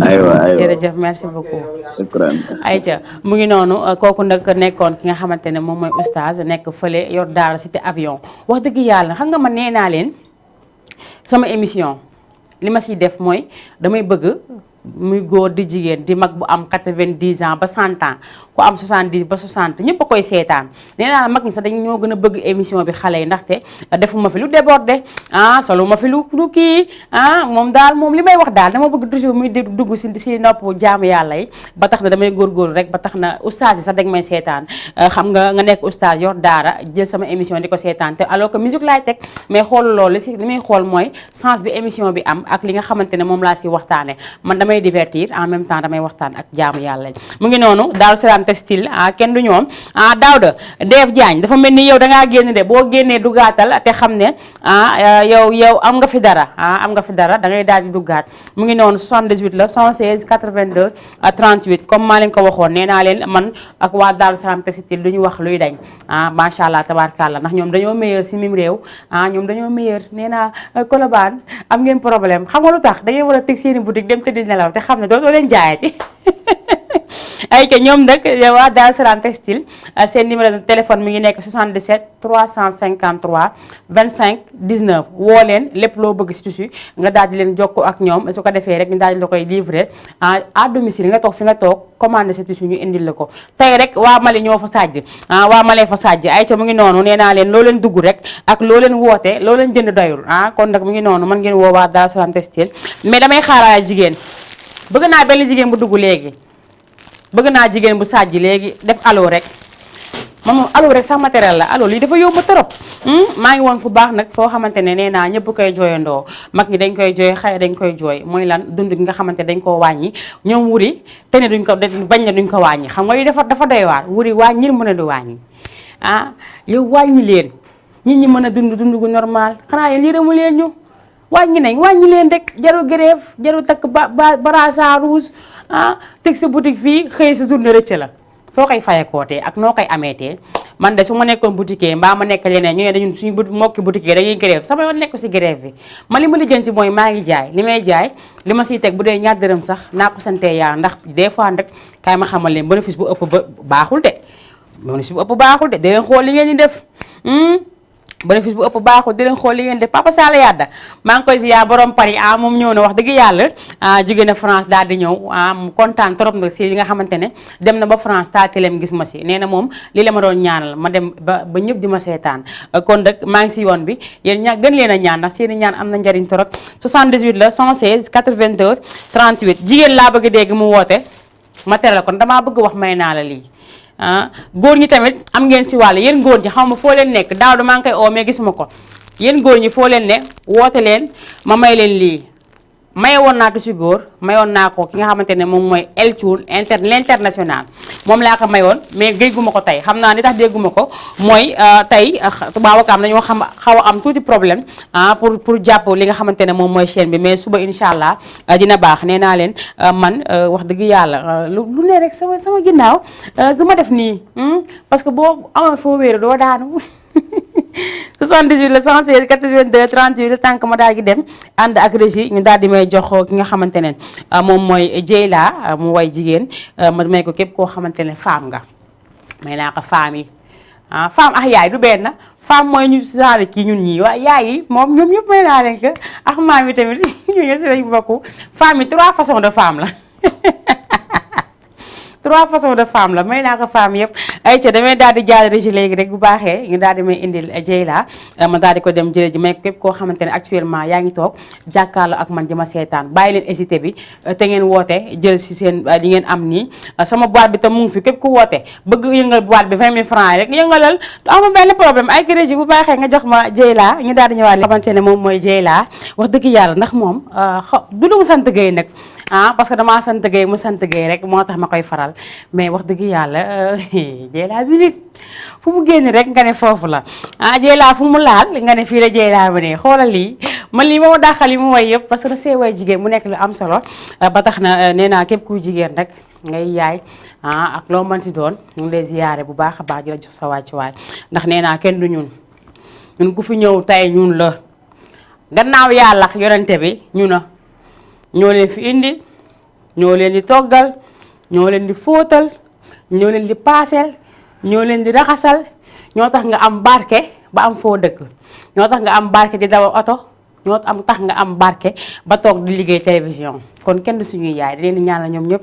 aywa jërëjëf merci beaucoup. shukran. ayca mu ngi noonu kooku nag nekkoon ki nga xamante ne moom mooy oustaz nekk fële yor daara cité avion wax dëgg yàlla xam nga man nee naa leen sama émission li ma siy def mooy damay bëgg muy góor di jigéen di mag bu am 90 ans ba 100 ans ku am 70 ba 60 ñëpp a koy seetaan nee naa la mag ñi sax dañ ñoo gën a bëgg émission bi xale yi ndaxte defuma fi lu débordé solo ma fi lu kii moom daal moom li may wax daal dama bëgg toujours muy dugg si nopp jaamu yàlla yi ba tax na damay góorgóorlu rek ba tax na oustaz yi sax dañ may seetaan xam nga nekk oustaz yor daara jël sama émission di ko seetaan te alors que musique laay teg mais xool loolu li muy xool mooy sens bi émission bi am ak li nga xamante ne moom laa si waxtaane man damay divertir en même temps damay waxtaan ak jaamu yàlla mu ngi noonu Daaru Salaam textile kenn du ñoom Daouda Def Diagne dafa mel ni yow dangaa génn de boo génnee duggaatal te xam ne yow am nga fi dara da ngay daal di duggaat mu ngi noonu 78 la 116 82 38 comme maa leen ko waxoon nee naa leen man ak waa Daaru Salaam textile du ñu wax luy dañ macha allah tabaarkàlla ndax ñoom dañoo meilleur si mim réew ñoom dañoo meilleur nee naa Colobane am ngeen problème xam nga lu tax da ngeen war a teg seeni boutique dem tëddi nelaw te xam ne doo leen jaayati ay que ñoom nag waa Daaru Salaam textile seen numéro de téléphone mi ngi nekk 77 353 25 19 woo leen lépp loo bëgg si tissu nga daal di leen jokkoo ak ñoom su ko defee rek ñu daal di la koy livrer à domicile nga toog fi nga toog commandé sa tissu ñu indil la ko tey rek waa Mali ñoo fa sàjj waa Mali fa sàjj ay ca mu ngi noonu nee naa leen loo leen dugg rek ak loo leen woote loo leen jënd doyul kon nag mu ngi noonu mën ngeen woo waa Daaru Salaam textile mais damay xaaraale jigéen bëgg naa benn jigéen bu dugg léegi bëgg naa jigéen bu sàjji léegi def allo rek moom allo rek sax matériel la allo lii dafa yomb trop maa ngi woon fu baax nag foo xamante ne nee naa ñëpp koy jooyandoo mag ñi dañ koy jooy xale dañ koy jooy mooy lan dund gi nga xamante dañ koo wàññi ñoom wuri te ne duñ ko bañ ne duñ ko wàññi xam nga yi dafa doy waar wuri wàññil mën a du wàññi yow wàññi leen nit ñi mën a dund gu normal xanaa yéen yërëmu leen ñu wàññi leen rek jaru grève jaru takk brassard rouge teg sa boutique fii xëy sa journée rëcc la foo koy fayekootee ak noo koy ameetee man de su ma nekkoon boutique mbaa ma nekk leneen ñu ne dañu suñu mbokki boutique dañuy grève sama yoon nekk si grève bi man li ma lijjanti mooy maa ngi jaay li may jaay li ma siy teg bu dee ñaar dërëm sax naa ko santee yaa ndax des fois rek kaay ma xamal leen bénéfice bu ëpp ba baaxul de bénéfice bu ëpp baaxul de leen xool li ngeen di def bénéfice bu ëpp baaxul di leen xool li ngeen def Papa Sall Yadda maa ngi koy ziar borom Paris moom ñëw na wax dëgg yàlla jóge na France daal di ñëw mu kontaan trop nag si li nga xamante ne dem na ba France taatelem gis ma si nee na moom li la ma doon ñaanal ma dem ba ñëpp di ma seetaan kon nag maa ngi si yoon bi yéen gën leen a ñaan ndax seeni ñaan am na njariñ trop 78 la 116 82 38 jigéen laa bëgg dégg mu woote ma tere la kon damaa bëgg wax may naa la lii góor ñi tamit am ngeen si wàll yéen góor ñi xaw ma foo leen nekk daaw maa ngi koy oo mais gisuma ko yéen góor ñi foo leen ne woote leen ma may leen lii maye woon naa si góor mayoon naa ko ki nga xamante ne moom mooy El Thioune l'international moom laa ko mayoon mais dégguma ko tey xam naa ni tax dégguma ko mooy tey tubaabakaam dañoo xaw a am tuuti problème pour jàpp li nga xamante ne moom mooy chaîne bi mais suba incha allah dina baax nee naa leen man wax dëgg yàlla lu ne rek sama ginnaaw du ma def nii parce que boo amoon foo wéeru doo daanu 78 la 116 82 38 tànk ma daal di dem ànd ak régie ñu daal di may jox ki nga xamante ne moom mooy Dieyla mu way jigéen ma may ko képp koo xamante ne femme nga may naa ko femme yi femme ak yaay du benn femme mooy ñu saari kii ñun ñii waaye yaay yi moom ñoom ñëpp may naa leen ko ak maam yi tamit ñu ñëw si lañ bokk femme yi 3 façons de femme la 3 façons de femme la may naa ko femme yëpp ay ca damay daal di jaal régi léegi rek bu baaxee ñu daal di may indil Dieyla ma daal di ko dem jële ji may képp koo xamante ne actuellement yaa ngi toog jàkkaarloo ak man di ma seetaan bàyyi leen hésité bi te ngeen woote jël si seen li ngeen am nii sama boîte bi tam mu ngi fi képp ku woote bëgg yëngal boîte bi 20 000 francs rek yëngalal amul benn problème ay régi bu baaxee nga jox ma Dieyla ñu daal di ñëwaat xamante ne moom mooy Dieyla wax dëgg yàlla ndax moom du lu mu sant Gueye nag parce que damaa sant Gueye mu sant Gueye rek moo tax ma koy faral mais wax dëgg yàlla Dieyla si nit fu mu génn rek nga ne foofu la Dieyla fu mu laal nga ne fii la Dieyla ba ne xoolal lii man lii moo dàqal yi mu way yëpp parce que daf see way jigéen mu nekk lu am solo ba tax na nee naa képp kuy jigéen rek ngay yaay ak loo mënti doon ñu ngi lay ziyaare bu baax a baax di la jox sa wàccuwaay ndax nee naa kenn du ñun ku fi ñëw tey ñun la gannaaw yàlla yonente bi ñu na ñoo leen fi indi ñoo leen di toggal ñoo leen di fóotal ñoo leen di paaseel ñoo leen di raxasal ñoo tax nga am barke ba am foo dëkk ñoo tax nga am barke di dawal oto ñoo tax nga am barke ba toog di liggéey télévision kon kenn du suñuy yaay di leen ñaan la ñoom ñëpp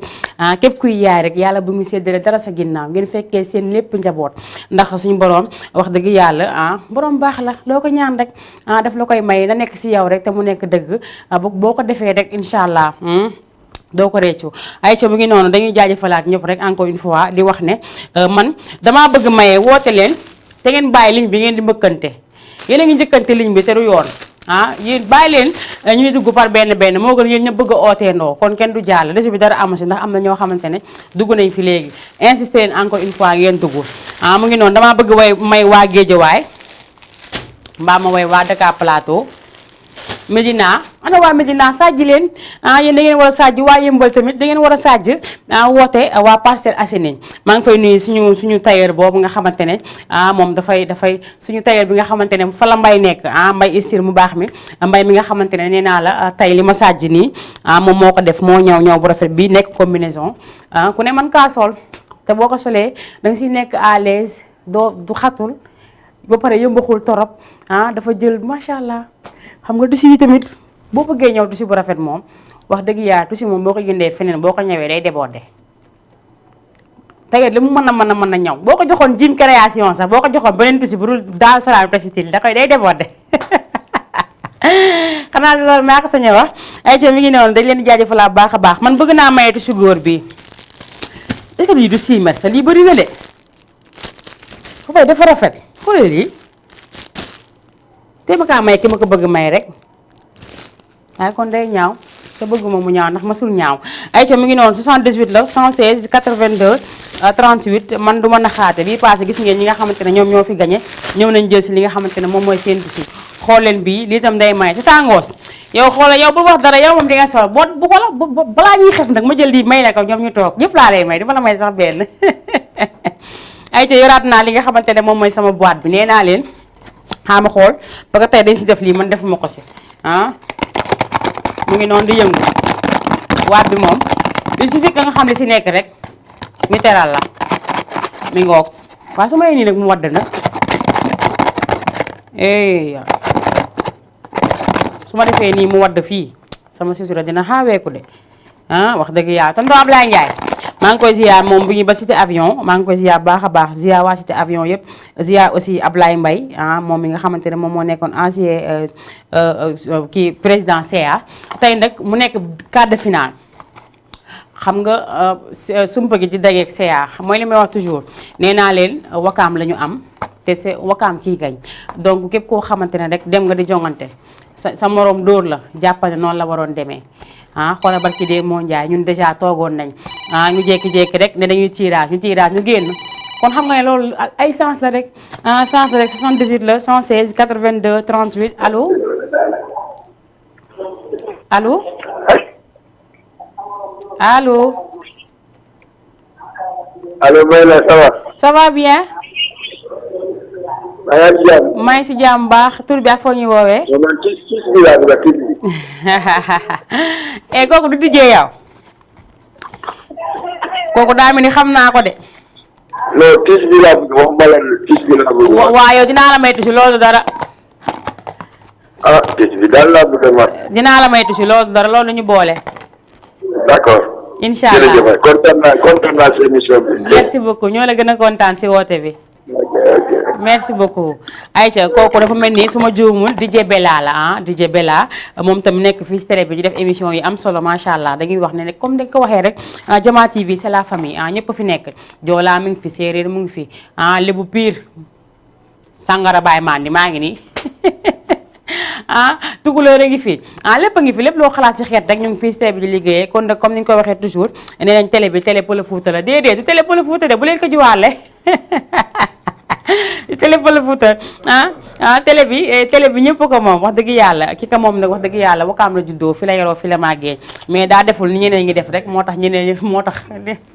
képp kuy yaay rek yàlla bu ñu séddale dara sa ginnaaw ngeen fekkee seen lépp njaboot ndax suñu borom wax dëgg yàlla borom baax la loo ko ñaan rek daf la koy may na nekk si yow rek te mu nekk dëgg boo ko defee rek incha allah doo ko réccu Aïcha mu ngi noonu dañuy jaajëfalaat ñëpp rek encore une fois di wax ne man damaa bëgg maye woote leen te ngeen bàyyi ligne bi ngeen di mbëkkante yéen a ngi njëkkante ligne bi te du yoon yéen bàyyi leen ñuy dugg par benn moo gën yéen ña bëgg a ooteendoo kon kenn du jàll réseau bi dara amu si ndax am na ñoo xamante ne dugg nañ fi léegi insister leen encore une fois ngeen dugg mu ngi noonu damaa bëgg way may waa Géejawaay mbaa ma way waa Dakar Plateau Médina ana waa Médina sajji leen yéen da ngeen war a sajji waa Yëmbal tamit da ngeen war a sajj woote waa Parcelles Assainies maa ngi koy nuyu suñu tailleur boobu nga xamante ne moom dafay suñu tailleur bi nga xamante ne fa la mbay nekk mbay istir mu baax mi mbay mi nga xamante ne nee naa la tay li ma sajj nii moom moo ko def moo ñëw bu rafet bi nekk combinaison ku ne mën kaa sol te boo ko solee da nga siy nekk à l'aise du xatul ba pare yëmbaxul torop dafa jël macha allah. xam nga tissu yi tamit boo bëggee ñëw tissu bu rafet moom wax dëgg yaa tissu moom boo ko jëndee feneen boo ko ñëwee day débordé tey li mu mën a ñëw boo ko joxoon Jim création sax boo ko joxoon beneen tissu bu dul daal salaam textile day débordé xanaa loolu maa ko sañ a wax ay ca mi ngi noonu dañ leen di jaajëfal bu baax a baax man bëgg naa maye tissu góor bi est-ce que lii du 6 mètres lii bëri na de fu fay dafa rafet xoolal lii te ma kaa may ki ma ko bëgg may rek waaye kon day ñaaw te bëgguma mu ñaaw ndax masul ñaaw ayca mi ngi noonu 78 la 116 82 38 man du ma naxaate bii passé gis ngeen ñi nga xamante ne ñoom ñoo fi gañe ñëw nañ jël si li nga xamante ne moom mooy seen tissu xool leen bii lii tam day may te tàngoos yow xoola yow bu wax dara yow moom di nga sol bu xoola balaa ñuy xef nag ma jël lii may la ko ñoom ñu toog ñëpp laa lay may di ma la may sax benn ayca yoraat naa li nga xamante ne moom mooy sama boîte bi nee naa leen xaama xool ba ko tey dañ si def lii man defuma ko si mu ngi noonu di yëngu waat bi moom il suffit que nga xam ne si nekk rek ñu teral la mi ngoog waaye su may nii nag mu wadd nag su ma defee nii mu wadd fii sama sutura dina xaaweeku de wax dëgg yàlla tonton Ablaye Ndiaye maa ngi koy ziar moom bu ñu ba cité avion maa ngi koy ziar baax a baax ziar waa cité avion yëpp ziar aussi Ablaye Mbaye moom mi nga xamante ne moom moo nekkoon ancien kii président CA tey nag mu nekk quart de finale xam nga sumpa gi di dajeeg CA mooy li may wax toujours nee naa leen wakaam la ñu am te c'est wakaam kii gañ donc képp koo xamante ne rek dem nga di jongante sa moroom dóor la jàppale noonu la waroon demee xoolal barki dee moo njaay ñun déjà toogoon nañ ñu jékki-jékki rek ne dañuy tirage ñu génn kon xam nga ne loolu ay sens la rek sens la rek 78 la 116 82 38 allo allo allo allo Mayla ça va. ça va bien. maa ngi jàmm. maa ngi si jàmm baax tur bi ak foo ñu woowee. man kii bi laa bëgg a kii bi. kooku du dijee yow. kooku daa mel ni xam naa ko de. non kii bi laa bëgg wax mbala kii bi laa bëgg. waaw yow dinaa la maytu si loolu dara. kii bi daal laa bëgg a mat. dinaa la maytu si loolu dara loolu la ñu boole. d'accord. incha allah jërëjëf kontaan naa si émission bi. merci beaucoup ñoo la gën a kontaan si woote bi. merci beaucoup Aïcha kooku dafa mel ni su ma juumul DJ Bella la DJ Bella moom tam nekk fii si télé bi di def émission yi am solo macha allah dañuy wax ne comme dañ ko waxee rek Jama TV c'est la famille ñëpp fi nekk Joola mu ngi fi séeréer mu ngi fi Lebu Pire Sangara Baye Mandi maa ngi nii Tukulóor a ngi fi lépp a ngi fi lépp loo xalaat si xeet rek ñu ngi fii si télé bi di liggéeyee kon nag comme ni ñu ko waxee toujours nee nañ télé bi télé Pël Fuuta la déedéet du télé Pël Fuuta de bu leen ko juwaale télé Pël Fuuta télé bi ñëpp ko moom wax dëgg yàlla ki ko moom nag wax dëgg yàlla Wakaam la juddoo fi la yoroo fi la màggee mais daa deful ni ñeneen ngi def rek moo tax ñeneen moo tax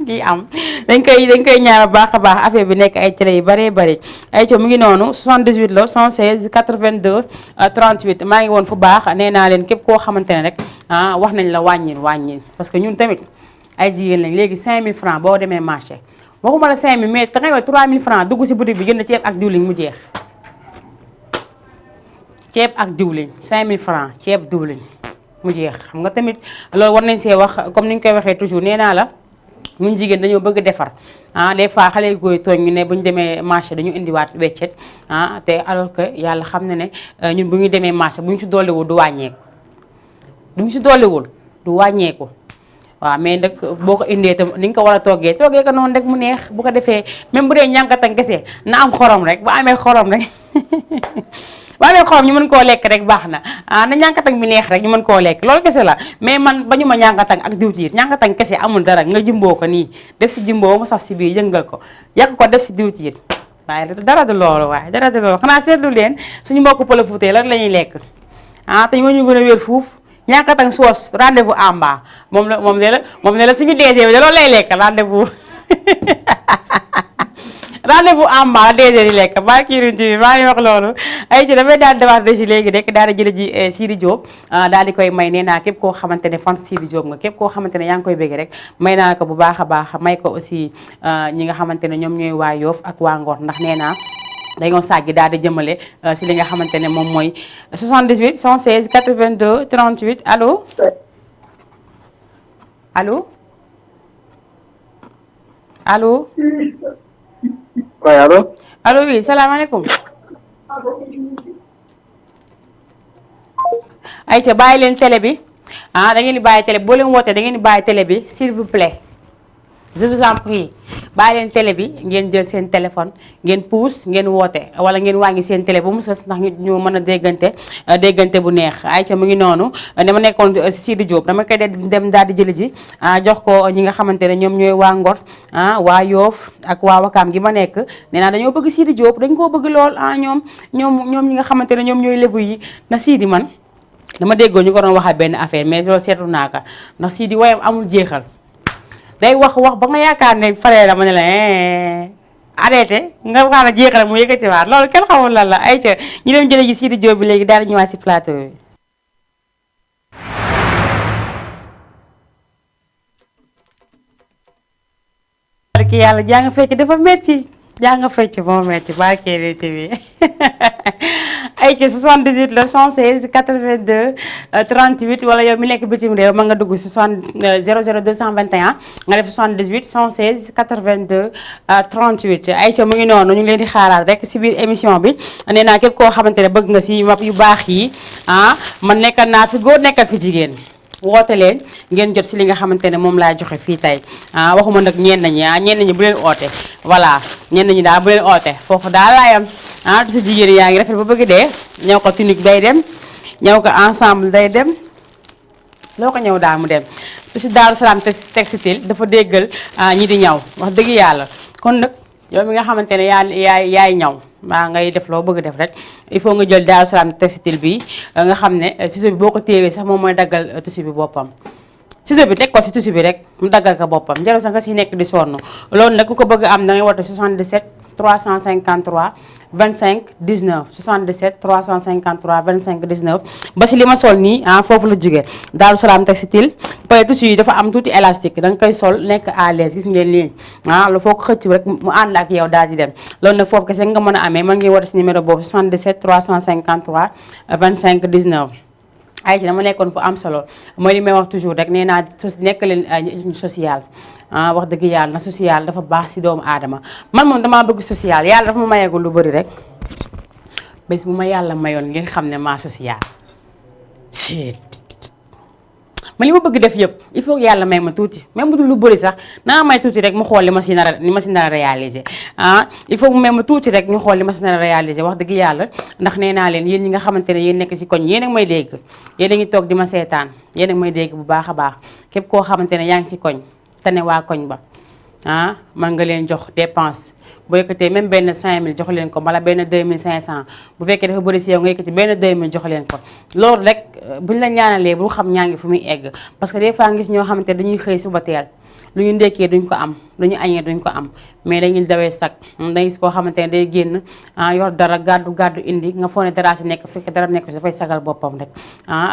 lii am dañ koy ñaar baax a baax affaire bi nekk ay télé yu bëree bëri ay co mu ngi noonu 78 la 116 82 38 maa ngi woon fu baax nee naa leen képp koo xamante ne rek wax nañ la wàññil parce que ñun tamit ay jigéen lañ léegi 5000 francs boo demee marché waxuma la 5000 mais da ngay wax 3000 francs dugg si boutique bi jënd ceeb ak diwlin mu jeex ceeb ak diwlin 5000 francs ceeb diwlin mu jeex xam nga tamit loolu war nañ see wax comme ni ñu koy waxee toujours nee naa la ñun jigéen dañoo bëgg defar des fois xale yu góor tooñ ñu ne bu ñu demee marché dañu indiwaat weccet te alors que yàlla xam na ne ñun bu ñu demee marché bu ñu si dolliwul du wàññeeku du wàññeeku waaw mais nag boo ko indee tam ni nga ko war a toggee ko noonu rek mu neex bu ko defee même bu dee ñànkatan kese na am xorom rek bu amee xorom rek bu amee xorom ñu mën koo lekk rek baax na na ñànkatan bi neex rek ñu mën koo lekk loolu kese la mais man bañu ma ñànkatan ak diwtiir ñànkatan kese amul dara nga jimboo ko nii def si jimboo mu saf si biir yëngal ko yàq ko def si diwtiir waaye dara du loolu xanaa seetlu leen suñu mbokku Pël Fuuta lan la ñuy lekk te ñoo ñu gën a wér fuuf ñànkatan soos rendez-vous amba moom ne la suñu DG bi da loolu lay lekk rendez-vous amba la DG di lekk maa ngi wax loolu ay ci damay daal demaat de si léegi rek daal di jële ji Sidi Diop daal di koy may nee naa képp koo xamante ne fan Sidi Diop nga képp koo xamante ne yaa ngi koy bëgg rek may naa ko bu baax a baax may ko aussi ñi nga xamante ne ñoom ñooy waa Yoof ak waa Ngor ndax nee naa dañoo sàggi daal di jëmale si li nga xamante ne moom mooy 78 116 82 38 allo allo allo. waaye allo oui salaamaaleykum. ayca bàyyi leen télé bi da ngeen di bàyyi télé boo leen wootee da ngeen di bàyyi télé bi s'il vous plaît. je vous en prie bàyyi leen télé bi ngeen jël seen téléphone ngeen puus ngeen woote wala ngeen wàññi seen télé ba mu sës ndax ñu mën a déggante bu neex Aïcha mu ngi noonu dama nekkoon Sidi Diop dama koy dem daal di jëli ji jox ko ñi nga xamante ne ñoom ñooy waa Ngor waa Yoof ak waa Wakaam gi ma nekk nee naa dañoo bëgg Sidi Diop dañ koo bëgg lool ñoom ñi nga xamante ne ñoom ñooy lébu yi na Sidi man dama déggoo ñu ko doon waxal benn affaire mais loolu seetlu naa ko ndax Sidi wayam amul jeexal day wax ba nga yaakaar ne faree la ma ne la arrêté nga xam ne jeexal mu yëkkatiwaat loolu kenn xamul lan la ay ca ñu dem jële ji Sidi Diop bi léegi daal di ñëwaat si plateau bi. barki yàlla jàng fecc dafa metti jàng fecc moo metti barke TV ay ci 78 la 116 82 38 wala yow mi nekk bitim réew ma nga dugg si 00 221 nga def 78 116 82 38 Aïcha mu ngi noonu ñu ngi leen di xaaraat rek si biir émission bi nee naa képp koo xamante ne bëgg nga si map yu baax yi man nekkal naa fi góor nekkal fi jigéen woote leen ngeen jot si li nga xamante ne moom laa joxe fii tey waxuma nag ñenn ñi bu leen oote voilà ñenn ñi daal bu leen oote foofu daal laayam du si jigéen yaa ngi rafet ba bëgg dee ñëw ko tunique day dem ñëw ko ensemble day dem loo ko ñëw daal mu dem du si Daaru Salaam textile dafa déggal ñi di ñaw wax dëgg yàlla kon nag yow mi nga xamante ne yaay ñaw maa ngay def loo bëgg def rek il faut nga jël Daaru Salaam textile bi nga xam ne ciseau bi boo ko téewee sax moom mooy daggal tissu bi boppam ciseau bi teg ko si tissu bi rek mu daggal ko boppam jarul sax nga si nekk di sonn loolu nag ku ko bëgg am da ngay woote 77 353 25 19 77 353 25 19 ba si li ma sol nii foofu la jógee Daaru Salaam textile pare tissu yi dafa am tuuti élastique da nga koy sol nekk à l'aise gis ngeen lii lu foo ko xëcc rek mu ànd ak yow daal di dem loolu nag foofu kese nga mën a amee mën ngi woote si numéro boobu 77 353 25 19 ay ci dama nekkoon fu am solo mooy li may wax toujours rek nee naa nekk leen social wax dëgg yàlla na social dafa baax si doomu aadama man moom damaa bëgg social yàlla dafa ma mayeegul lu bëri rek bés bu ma yàlla mayoon ngeen xam ne maa social man li ma bëgg def yëpp il faut yàlla may ma tuuti même bu dul lu bëri sax naa may tuuti rek mu xool li ma si nar a réaliser il faut mu may ma tuuti rek ñu xool li ma si nar a réaliser wax dëgg yàlla ndax nee naa leen yéen ñi nga xamante ne yéen nekk si koñ yéen ak may dégg yéen a ngi toog di ma seetaan yéen ak may dégg bu baax a baax képp koo xamante ne yaa ngi si koñ te ne waa koñ ba man nga leen jox dépense boo yëkkatee même benn 5000 jox leen ko wala benn 2500 bu fekkee dafa bëri si yow nga yëkkati benn 2000 jox leen ko loolu rek buñ la ñaanalee bu xam ñaa ngi fu muy egg parce que des fois ngis ñoo xamante dañuy xëy suba teel lu ñu ndekkee duñ ko am lu ñu añee duñ ko am mais dañuy dawee sac da gis koo xamante ne day génn yor dara gàddu indi nga foog ne dara si nekk fekk dara nekk si dafay sagal boppam rek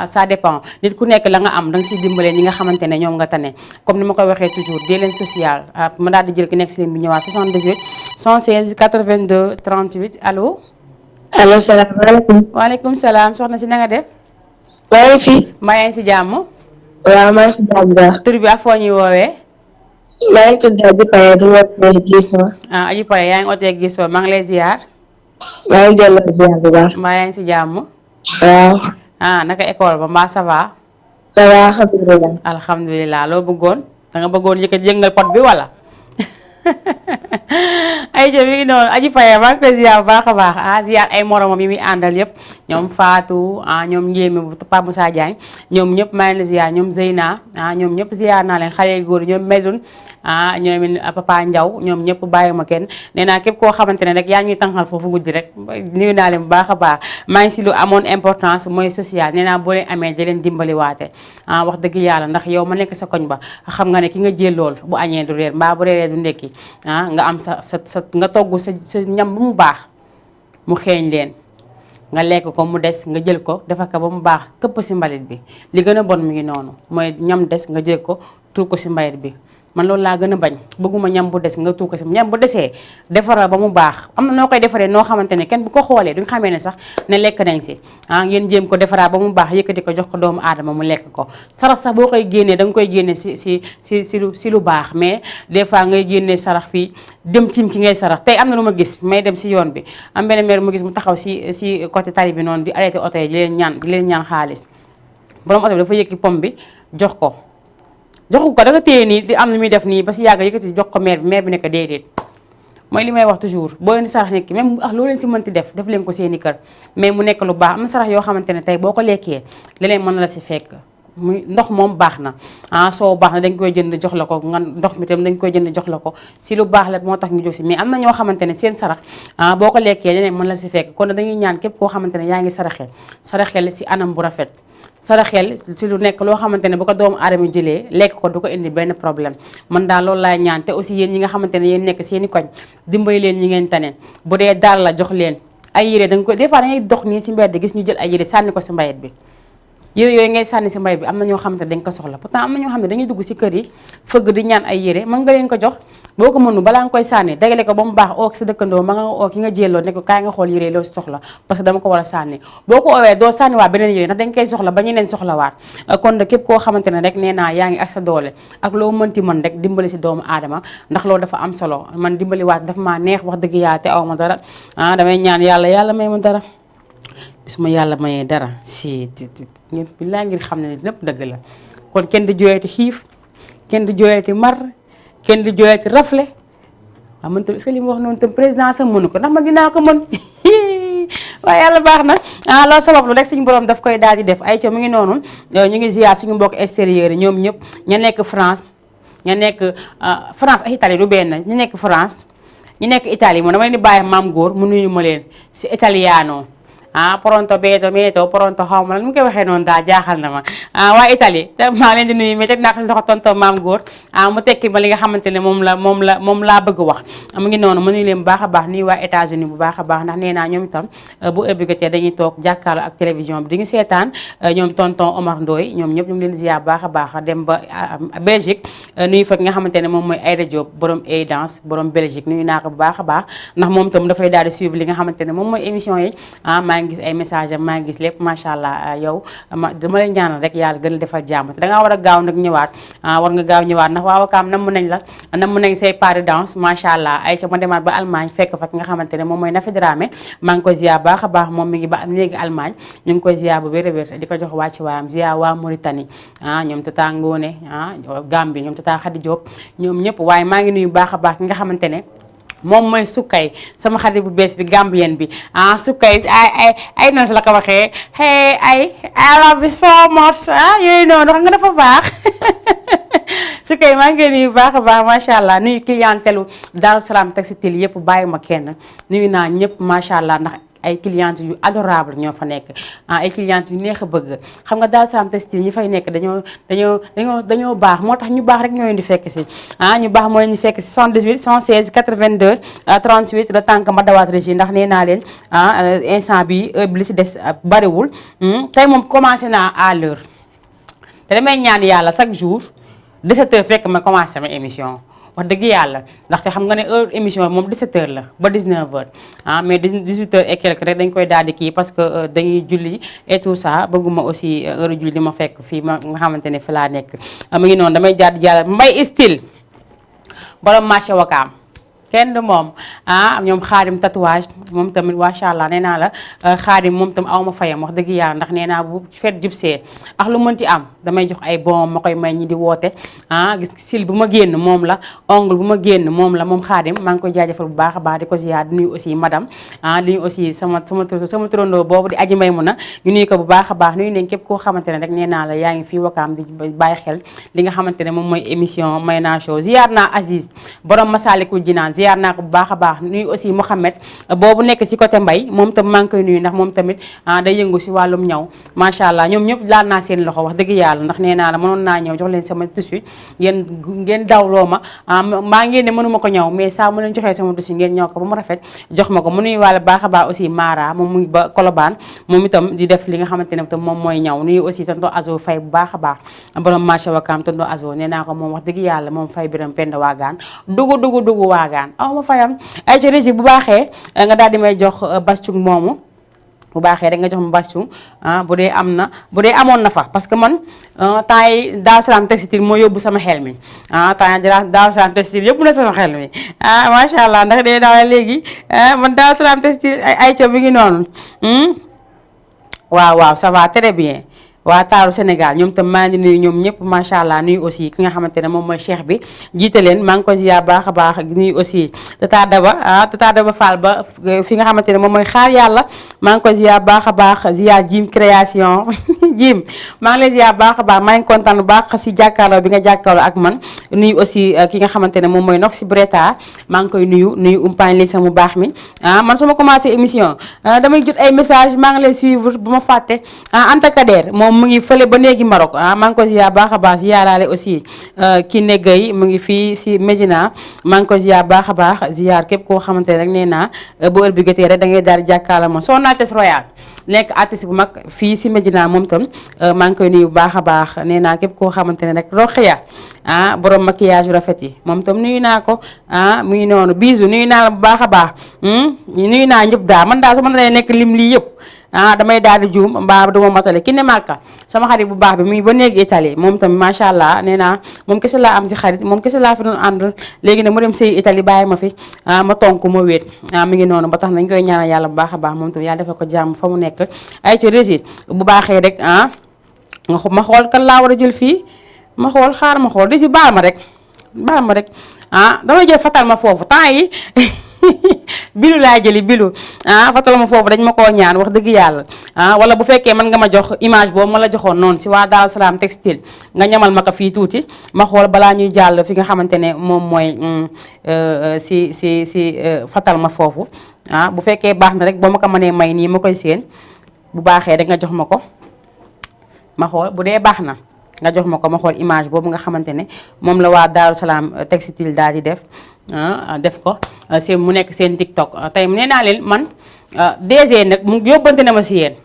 ça dépend nit ku nekk la nga am da nga siy dimbalee ñi nga xamante ne ñoom nga tane comme ni ma koy waxee toujours dee leen social ma daal di jël ki nekk si leen bi ñëwaat 78 116 82 38 allo. allo salaamaaleykum. waaleykum salaam soxna si na nga def. maa ngi fi. mbaa yaa ngi si jàmm. waaw maa ngi si jàmm baax. tur bi ak foo ñuy woowee. maa ngi tudd Adji Paye di wootee Gisoo. Adji Paye yaa ngi ootee Gisoo maa ngi lay ziar. maa ngi jëloon ziar bu baax. mbaa yaa ngi si jàmm. waaw. naka école ba mbaa ça va. ça va alhamdulilah. alhamdulilah loo bëggoon da nga bëggoon yëngal pot bi wala. Aïcha mi ngi noonu Adji Paye maa ngi koy ziar bu baax a baax ziar ay moromam yi muy àndal yëpp ñoom Fatou ñoom Ndiémé bu Pape Moussa Diagne ñoom ñëpp maa ngi leen ziar ñoom Zeyna ñoom ñëpp ziar naa leen xale góor ñoom Medoune ñoom Papa Ndiaw ñoom ñëpp bàyyi ma kenn nee naa képp koo xamante ne rek yaa ñuy tànqal foofu guddi rek nuyu naa leen bu baax a baax maa ngi si lu amoon importance mooy social nee naa boo leen amee da leen dimbali waate wax dëgg yàlla ndax yow ma nekk sa koñ ba xam nga ne ki nga jël lool bu añee du reer mbaa bu reeree du ndekki nga am sa nga togg sa ñam ba mu baax mu xeeñ leen nga lekk ko mu des nga jël ko defar ko ba mu baax këpp si mbalit bi li gën a bon mi ngi noonu mooy ñam des nga jël ko tuur ko si mbalit bi man loolu laa gën a bañ bëgguma ñam bu des nga tuur ko si ñam bu desee defaral ba mu baax am na noo koy defaree noo xamante ne kenn bu ko xoolee duñ xamee ne sax ne lekk nañ si ngeen jéem ko defaraat ba mu baax yëkkati ko jox ko doomu aadama mu lekk ko sarax sax boo koy génnee da nga koy génne si lu baax mais des fois ngay génnee sarax fii dem tiim ki ngay sarax tey am na lu ma gis may dem si yoon bi am benn mère mu gis mu taxaw si côté tali bi noonu di arrêté oto yi di leen ñaan xaalis borom oto bi dafa yëkki pom bi jox ko joxu ko da nga téye nii di am lu muy def nii ba si yàgg yëkkati jox ko maire bi nekk déedéet mooy li may wax toujours boo leen di sarax nit ki même loo leen si mënti def leen ko seeni kër mais mu nekk lu baax am na sarax yoo xamante ne tey boo ko lekkee leneen mën na la si fekk muy ndox moom baax na soo baax na dañ koy jënd jox la ko nga ndox mi tam dañ koy jënd jox la ko si lu baax la moo tax ñu jóg si mais am na ñoo xamante ne seen sarax boo ko lekkee leneen mën la si fekk kon dañuy ñaan képp koo xamante ne yaa ngi saraxel si anam bu rafet saraxel si lu nekk loo xamante ne bu ko doomu aadama jëlee lekk ko du ko indi benn problème man daal loolu laay ñaan te aussi yéen ñi nga xamante ne yéen nekk seeni koñ dimbali leen ñi ngeen tane bu dee daal la jox leen ay yére da nga ko des fois da ngay dox nii si mbedd gis ñu jël ay yére sànni ko si mbayet bi yére yooyu ngay sànni si mbay bi am na ñoo xamante ne dañ ko soxla pourtant am na ñoo xam ne dañuy dugg si kër yi fëgg di ñaan ay yére mën nga leen ko jox boo ko mënu balaa nga koy sànni dagale ko ba mu baax oo sa dëkkandoo ma nga oo ki nga jëlloo ne ko kaay nga xool yére loo si soxla parce que dama ko war a sànni boo ko oowee doo sànni waat beneen yére ndax dañ koy soxla ba ñeneen soxla waat kon de képp koo xamante ne rek nee naa yaa ngi ak sa doole ak loo mënti mën rek dimbali si doomu aadama ndax loolu dafa am solo man dimbali waat dafa maa neex wax dëgg yàlla te aw ma dara damay ñaan yàlla may ma dara bis ma yàlla mayee dara si ngeen bi laa ngir xam ne lépp dëgg la kon kenn di jooyati xiif kenn di jooyati mar kenn di jooyati rafle waaw man tam est-ce que li mu wax noonu tam président sa mënu ko ndax man dinaa ko mën waaye yàlla baax na loolu sabablu rek suñu borom daf koy daal di def ay ca mu ngi noonu ñu ngi ziar suñu mbokk extérieur yi ñoom ñëpp ña nekk France ña nekk France ak Italie du benn ñu nekk France ñu nekk Italie moom dama leen di bàyyi maam góor mu nuyu ma leen si italiano pronto beeto meeto pronto xaw ma lan mu koy waxee noonu daal jaaxal na ma waa Italie te maa leen di nuyu mais teg naa ko si loxo tonto maam góor mu tekki ma li nga xamante ne moom laa bëgg wax mu ngi noonu ma nuyu leen bu baax a baax nii waa États-Unis bu baax a baax ndax nee naa ñoom itam bu ëbbigotee dañuy toog jàkkaarloo ak télévision bi di ngi seetaan ñoom tonton Omar Ndoye ñoom ñëpp ñu ngi leen ziar bu baax a baax dem ba Belgique nuyu fa ki nga xamante ne moom mooy Aïda Diop borom Aidance borom Belgique nuyu naa ko bu baax a baax ndax moom itam dafay daal di suivre li nga xamante ne moom mooy émission yi maa ngi gis ay message am maa ngi gis lépp macha allah yow dama lay ñaanal rek yàlla gën a defal jàmm te da ngaa war a gaaw nag ñëwaat war nga gaaw ñëwaat ndax waa Wakaam namm nañ la namm nañ say pas de danse macha allah ay ca ma demaat ba Allemagne fekk fa ki nga xamante ne moom mooy Nafi Dramé maa ngi koy ziar baax a baax moom mi ngi ba léegi Allemagne ñu ngi koy ziar bu wér a wér di ko jox wàcc waayam ziar waa Mauritanie ñoom tata Ngone Gambie ñoom tata Khady Diop ñoom ñëpp waaye maa ngi nuyu baax a baax ki nga xamante ne moom mooy Sukkay sama xarit bu bees bi Gambien bi Sukkay ay na la ko waxee hey I love you so much yooyu noonu xam nga dafa baax Sukkay maa ngi nuyu baax a baax macha allah nuyu clientèlu Darou Salam Textile yëpp bàyyi ma kenn nuyu naa ñëpp macha allah ndax ay clientes yu adorable ñoo fa nekk ay clientes yu neex a bëgg xam nga Darou Salam Textile ñi fay nekk dañoo baax moo tax ñu baax rek ñoo leen di fekk si ñu baax moo leen di fekk si 78 116 82 38 le temps que ma dawaat régie ndax nee naa leen instant bi heure bi li si des bariwul tey moom commencé naa à l'heure te damay ñaan yàlla chaque jour 17h fekk ma commencé sama émission wax dëgg yàlla ndaxte xam nga ne heure émission moom 17h la ba 19h mais 18h et quelque rek dañ koy daal di kii parce que dañuy julli et tout ça bëgguma aussi heure julli di ma fekk fii ma nga xamante ne fi laa nekk mu ngi noonu damay jaar di jàll Mbay style borom marché Wakaam kenn du moom ñoom xaadim tatouage moom tamit macha allah nee naa la xaadim moom tam aw ma fayam wax dëgg yàlla ndax nee naa bu fet jub see ak lu mënti am damay jox ay bon ma koy may ñi di woote gis sil bu ma génn moom la ongle bu ma génn moom la moom xaadim maa ngi koy jaajëfal bu baax a baax di ko ziyaar di nuyu aussi madame di nuyu aussi sama turandoo boobu di aji may mun a ñu nuyu ko bu baax a baax nuyu nañ képp koo xamante ne rek nee naa la yaa ngi fii Wakaam di bàyyi xel li nga xamante ne moom mooy émission Mayna Show ziyaar naa Aziz borom Masalikul Jinaan ziyaar naa ko bu baax a baax nuyu aussi Mouhamed boobu nekk si côté mbay moom tam maa ngi koy nuyu ndax moom tamit day yëngu si wàllum ñaw macha allah ñoom ñëpp laal naa seen loxo wax dëgg yàlla ndax nee naa la mënoon naa ñëw jox leen sama tissu ngeen dawloo ma maa ngeen ne mënuma ko ñaw mais saa mu leen joxee sama tissu ngeen ñaw ko ba mu rafet jox ma ko mu nuyu wàlla baax a baax aussi Mara moom mu ngi ba Colobane moom itam di def li nga xamante ne tam moom mooy ñaw nuyu aussi tonton Azo Faye bu baax a baax borom marché Wakaam tonton Azo nee naa ko moom wax dëgg yàlla moom Faye biram penda waagaan dugu waagaan fayam ay ci régie bu baaxee nga daal di may jox bastung moomu bu baaxee rek nga jox ma bastung bu dee amoon na fa parce que man temps yi Darou Salam Textile moo yóbbu sama xel mi temps yi Darou Salam Textile yóbbu na sama xel mi macha allah ndax dee daal léegi man Darou Salam Textile ay ca bi ngi noonu waaw ça va très bien waa taaru Sénégal ñoom tam maa ngi nuyu ñoom ñëpp macha allah nuyu aussi ki nga xamante ne moom mooy cheikh bi jiite leen maa ngi ko ziar baax a baax nuyu aussi tata Daba Fall ba fi nga xamante ne moom mooy xaar yàlla maa ngi ko ziar baax a baax ziar Jim création Jim maa ngi lay ziar baax a baax maa ngi kontaan bu baax si jàkkaarloo bi nga jàkkaarloo ak man nuyu aussi ki nga xamante ne moom mooy Nox si Breta maa ngi koy nuyu umpaañ li sama baax mi man su ma commencé émission damay jot ay message maa ngi lay suivre bu ma fàtte Anta Kader moom mu ngi fële ba léegi Maroc maa ngi ko ziar baax a baax ziaraale aussi ki neggay mu ngi fii si Médina maa ngi ko ziar baax a baax ziar képp koo xamante ne rek nee naa bu heure bi jotee rek da ngay daal di jàkkaarloo moom Soxna Altesse Royal nekk artiste bu mag fii si Médina moom tam maa ngi koy nuyu bu baax a baax nee naa képp koo xamante ne rek Roxia borom maquillage rafet yi moom tam nuyu naa ko mu ngi noonu bisu nuyu naa la bu baax a baax nuyu naa ñëpp daal man daal su ma lay nekk lim lii yëpp damay daal di juum mbaa duma matale ki ne màkka sama xarit bu baax bi muy ba néegi Italie moom tamit macha allah nee naa moom kese laa am si xarit moom kese laa fi doon àndal léegi nag mu dem sëy Italie bàyyi ma fi ma tonk ma wéet mi ngi noonu ba tax nañ koy ñaanal yàlla bu baax a baax moom tamit yàlla defal ko jàmm fa mu nekk ay ci réussite bu baaxee rek ma xool kan laa war a jël fii ma xool xaar ma xool di si baal ma rek damay jël fatal ma foofu temps yi bilu laa jëli bilu fatal ma foofu dañ ma koo ñaan wax dëgg yàlla wala bu fekkee mën nga ma jox image boobu ma la joxoon noonu si waa Darou Salam Textile nga ñamal ma ko fii tuuti ma xool balaa ñuy jàll fi nga xamante ne moom mooy si fatal ma foofu bu fekkee baax na rek boo ma ko mënee may nii ma koy séen bu baaxee rek nga jox ma ko ma xool bu dee baax na nga jox ma ko ma xool image boobu nga xamante ne moom la waa Darou Salam Textile daal di def ko seen mu nekk seen TikTok tey nee naa leen man DG nag mu yóbbante na ma si yéen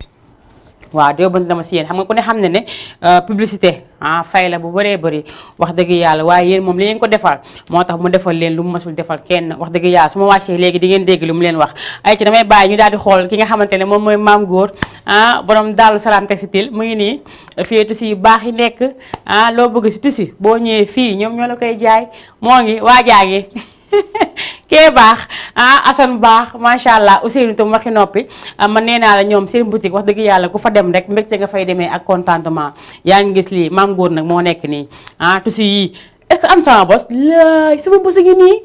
waaw di yóbbante dama si yéen xam nga ku ne xam ne ne publicité fay la bu bëree bëri wax dëgg yàlla waaye yéen moom li ngeen ko defal moo tax mu defal leen lu mu masul defal kenn wax dëgg yàlla su ma wàccee léegi di ngeen dégg lu mu leen wax ay ci damay bàyyi ñu daal di xool ki nga xamante ne moom mooy Mame Goor borom Daaru Salaam Textile mu ngi nii fii tissu yu baax yi nekk loo bëgg si tissu boo ñëwee fii ñoom ñoo la koy jaay moo ngi waajaa ngi kee baax Assane baax macha allah Ousseynou tam waxi noppi man nee naa la ñoom seen boutique wax dëgg yàlla ku fa dem rek mbégte nga fay demee ak contentement yaa ngi gis lii Mame Goor nag moo nekk nii tissu yii est-ce que am sama bos laay sama bos a ngi nii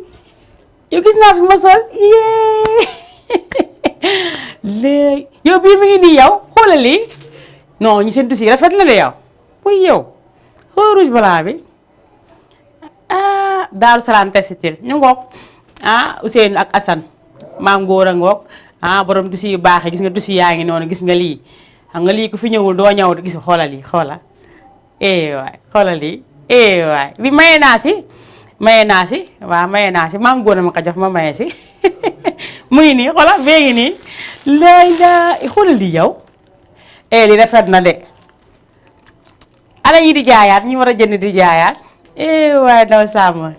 yow gis naa fi ma sol yee léegi yow bii mi ngi nii yow xoolal lii non ñu seen tissu yi rafet la de yow muy yow xool rouge blanc bi Daaru Salaam Textile ñu ngoog Ousseynou ak Assane Mame Goor a ngoog borom tissu yu baax yi gis nga tissu yaa ngi noonu gis nga lii xam nga lii ku fi ñëwul doo ñëw gis xoolal lii xoola waay xoolal lii waay bi maye naa si waaw maye naa si Mame Goor a ma ko jox ma maye si mu ngi nii xoola bee ngi nii lay xoolal lii yow li rafet na de ala yi di jaayaat ñu war a jënd di jaayaat waaye daw sàmm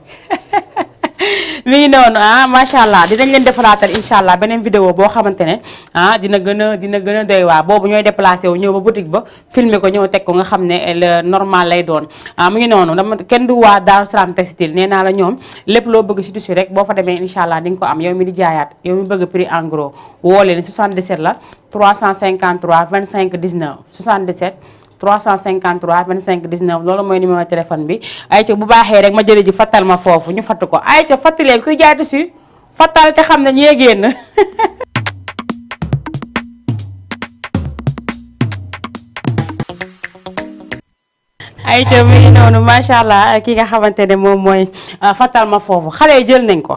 mi ngi noonu macha allah dinañ leen defalaatal incha allah beneen vidéo boo xamante ne dina gën a doy waa boobu ñooy déplacé wu ñëw ba boutique ba filmer ko ñëw teg ko nga xam ne le normal lay doon mu ngi noonu dama kenn du waa Daaru Salaam Textile nee naa la ñoom lépp loo bëgg si tissu rek boo fa demee incha allah di nga ko am yow mi di jaayaat yow mi bëgg prix en gros woo leen 77 la 353 25 19 77 353 25 19 loolu mooy numéro téléphone bi ayca bu baaxee rek ma jële ji fattal ma foofu ñu fatt ko ayca fatti leen kuy jaay tissu fattal te xam ne ñee génn ayca mi ngi noonu macha allah ki nga xamante ne moom mooy fattal ma foofu xale yi jël nañ ko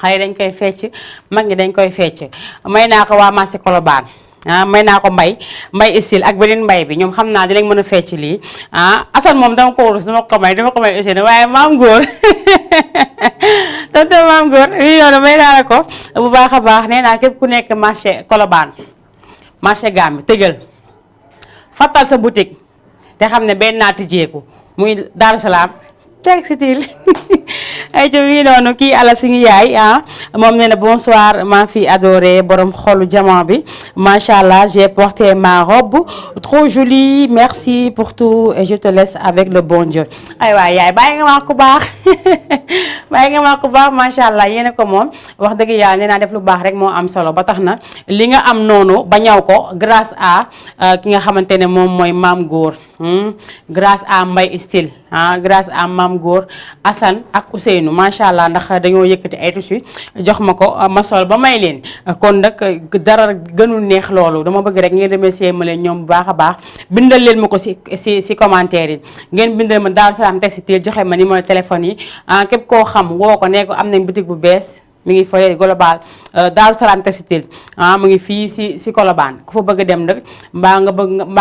xale dañ koy fecc mag ñi dañ koy fecc may naa ko waa marché Colobane may naa ko mbay style ak beneen mbay bi ñoom xam naa dinañ mën a fecc lii Assane moom dama ko rus dama ko may aussi waaye Mame Goor tonton Mame Goor lii noonu may naa la ko bu baax a baax nee naa képp ku nekk marché Colobane marché Gambie tëjal fattal sa boutique te xam ne benn naati jeeku muy Daaru Salaam Textile ay ca wii noonu kii ala suñu yaay moom nee na bonsoir ma fille adorée borom xolu diamant bi macha allah j'ai porté ma robe trop jolie merci pour tout et je te laisse avec le bon Dieu ay waay yaay bàyyi nga maa ku baax bàyyi nga maa ku baax macha allah yéena ko moom wax dëgg yàlla nee naa def lu baax rek moo am solo ba tax na li nga am noonu ba ñaw ko grâce à ki nga xamante ne moom mooy Mame Goor grâce à Mbaye Style grâce à Mame Goor Assane ak Ousseynou macha allah ndax dañoo yëkkati ay tissu jox ma ko ma sol ba may leen kon nag dara gënul neex loolu dama bëgg rek ngeen remercier ma leen ñoom bu baax a baax bindal leen ma ko si commentaire yi ngeen bindal ma Daaru Salaam Textile joxe ma numéro téléphone yi képp koo xam woo ko ne ko am nañ boutique bu bees mi ngi fa global Daaru Salaam Textile mu ngi fii si Colobane ku fa bëgg dem nag mbaa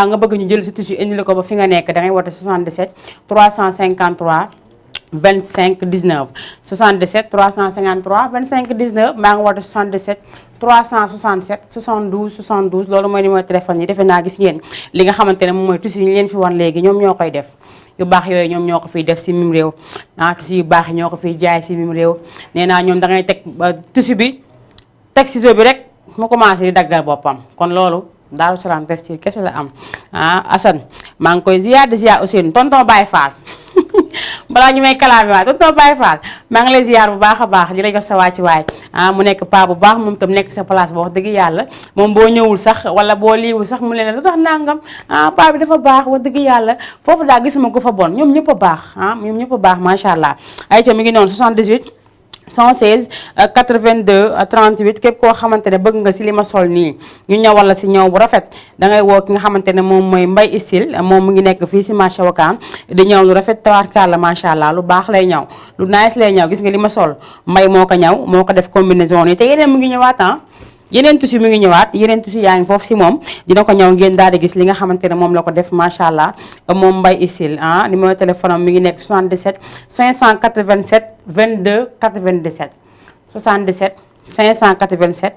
nga bëgg ñu jël si tissu indi la ko ba fi nga nekk da ngay woote 77 353 25 19 77 353 25 19 mbaa nga woote 77 367 72 72 loolu mooy numéro téléphone yi defe naa gis ngeen li nga xamante ne moom mooy tissu yi ñu leen fi wan léegi ñoom ñoo koy def yu baax yooyu ñoom ñoo ko fiy def si mim réew tissu yu baax yi ñoo ko fiy jaay si mim réew nee naa ñoom da ngay teg tissu bi teg ciseau bi rek mu commencé di daggal boppam kon loolu Daaru Salaam Textile kese la am Assane maa ngi koy ziar di ziar Ousseynou tonton Baye Fall balaa ñu may kalaame waay tonton Baye Fall maa ngi lay ziar bu baax a baax di la jox sa wàcc waay mu nekk paa bu baax moom tam nekk sa place ba wax dëgg yàlla moom boo ñëwul sax wala boo liiwul sax mu leen lu tax nangam paa bi dafa baax wax dëgg yàlla foofu daal gisuma ko fa bon ñoom ñëpp a baax ñoom ñëpp a baax macha allah ayca mi ngi noonu 78 116 82 38 képp koo xamante ne bëgg nga si li ma sol nii ñu ñawal la si ñaw bu rafet dangay woo ki nga xamante ne moom mooy Mbaye Style moom mu ngi nekk fii si marché Wakaam di ñaw lu rafet tabaarkalla macha allah lu baax lay ñaw lu nice lay ñaw gis nga li ma sol Mbaye moo ko ñaw moo ko def combinaison yi te yeneen mu ngi ñëwaat yeneen tissu mi ngi ñëwaat yeneen tissu yaa ngi foofu si moom dina ko ñëw ngeen daal di gis li nga xamante ne moom la ko def macha allah moom Mbaye Style numéro téléphone am mi ngi nekk 77 587 22 97 77 587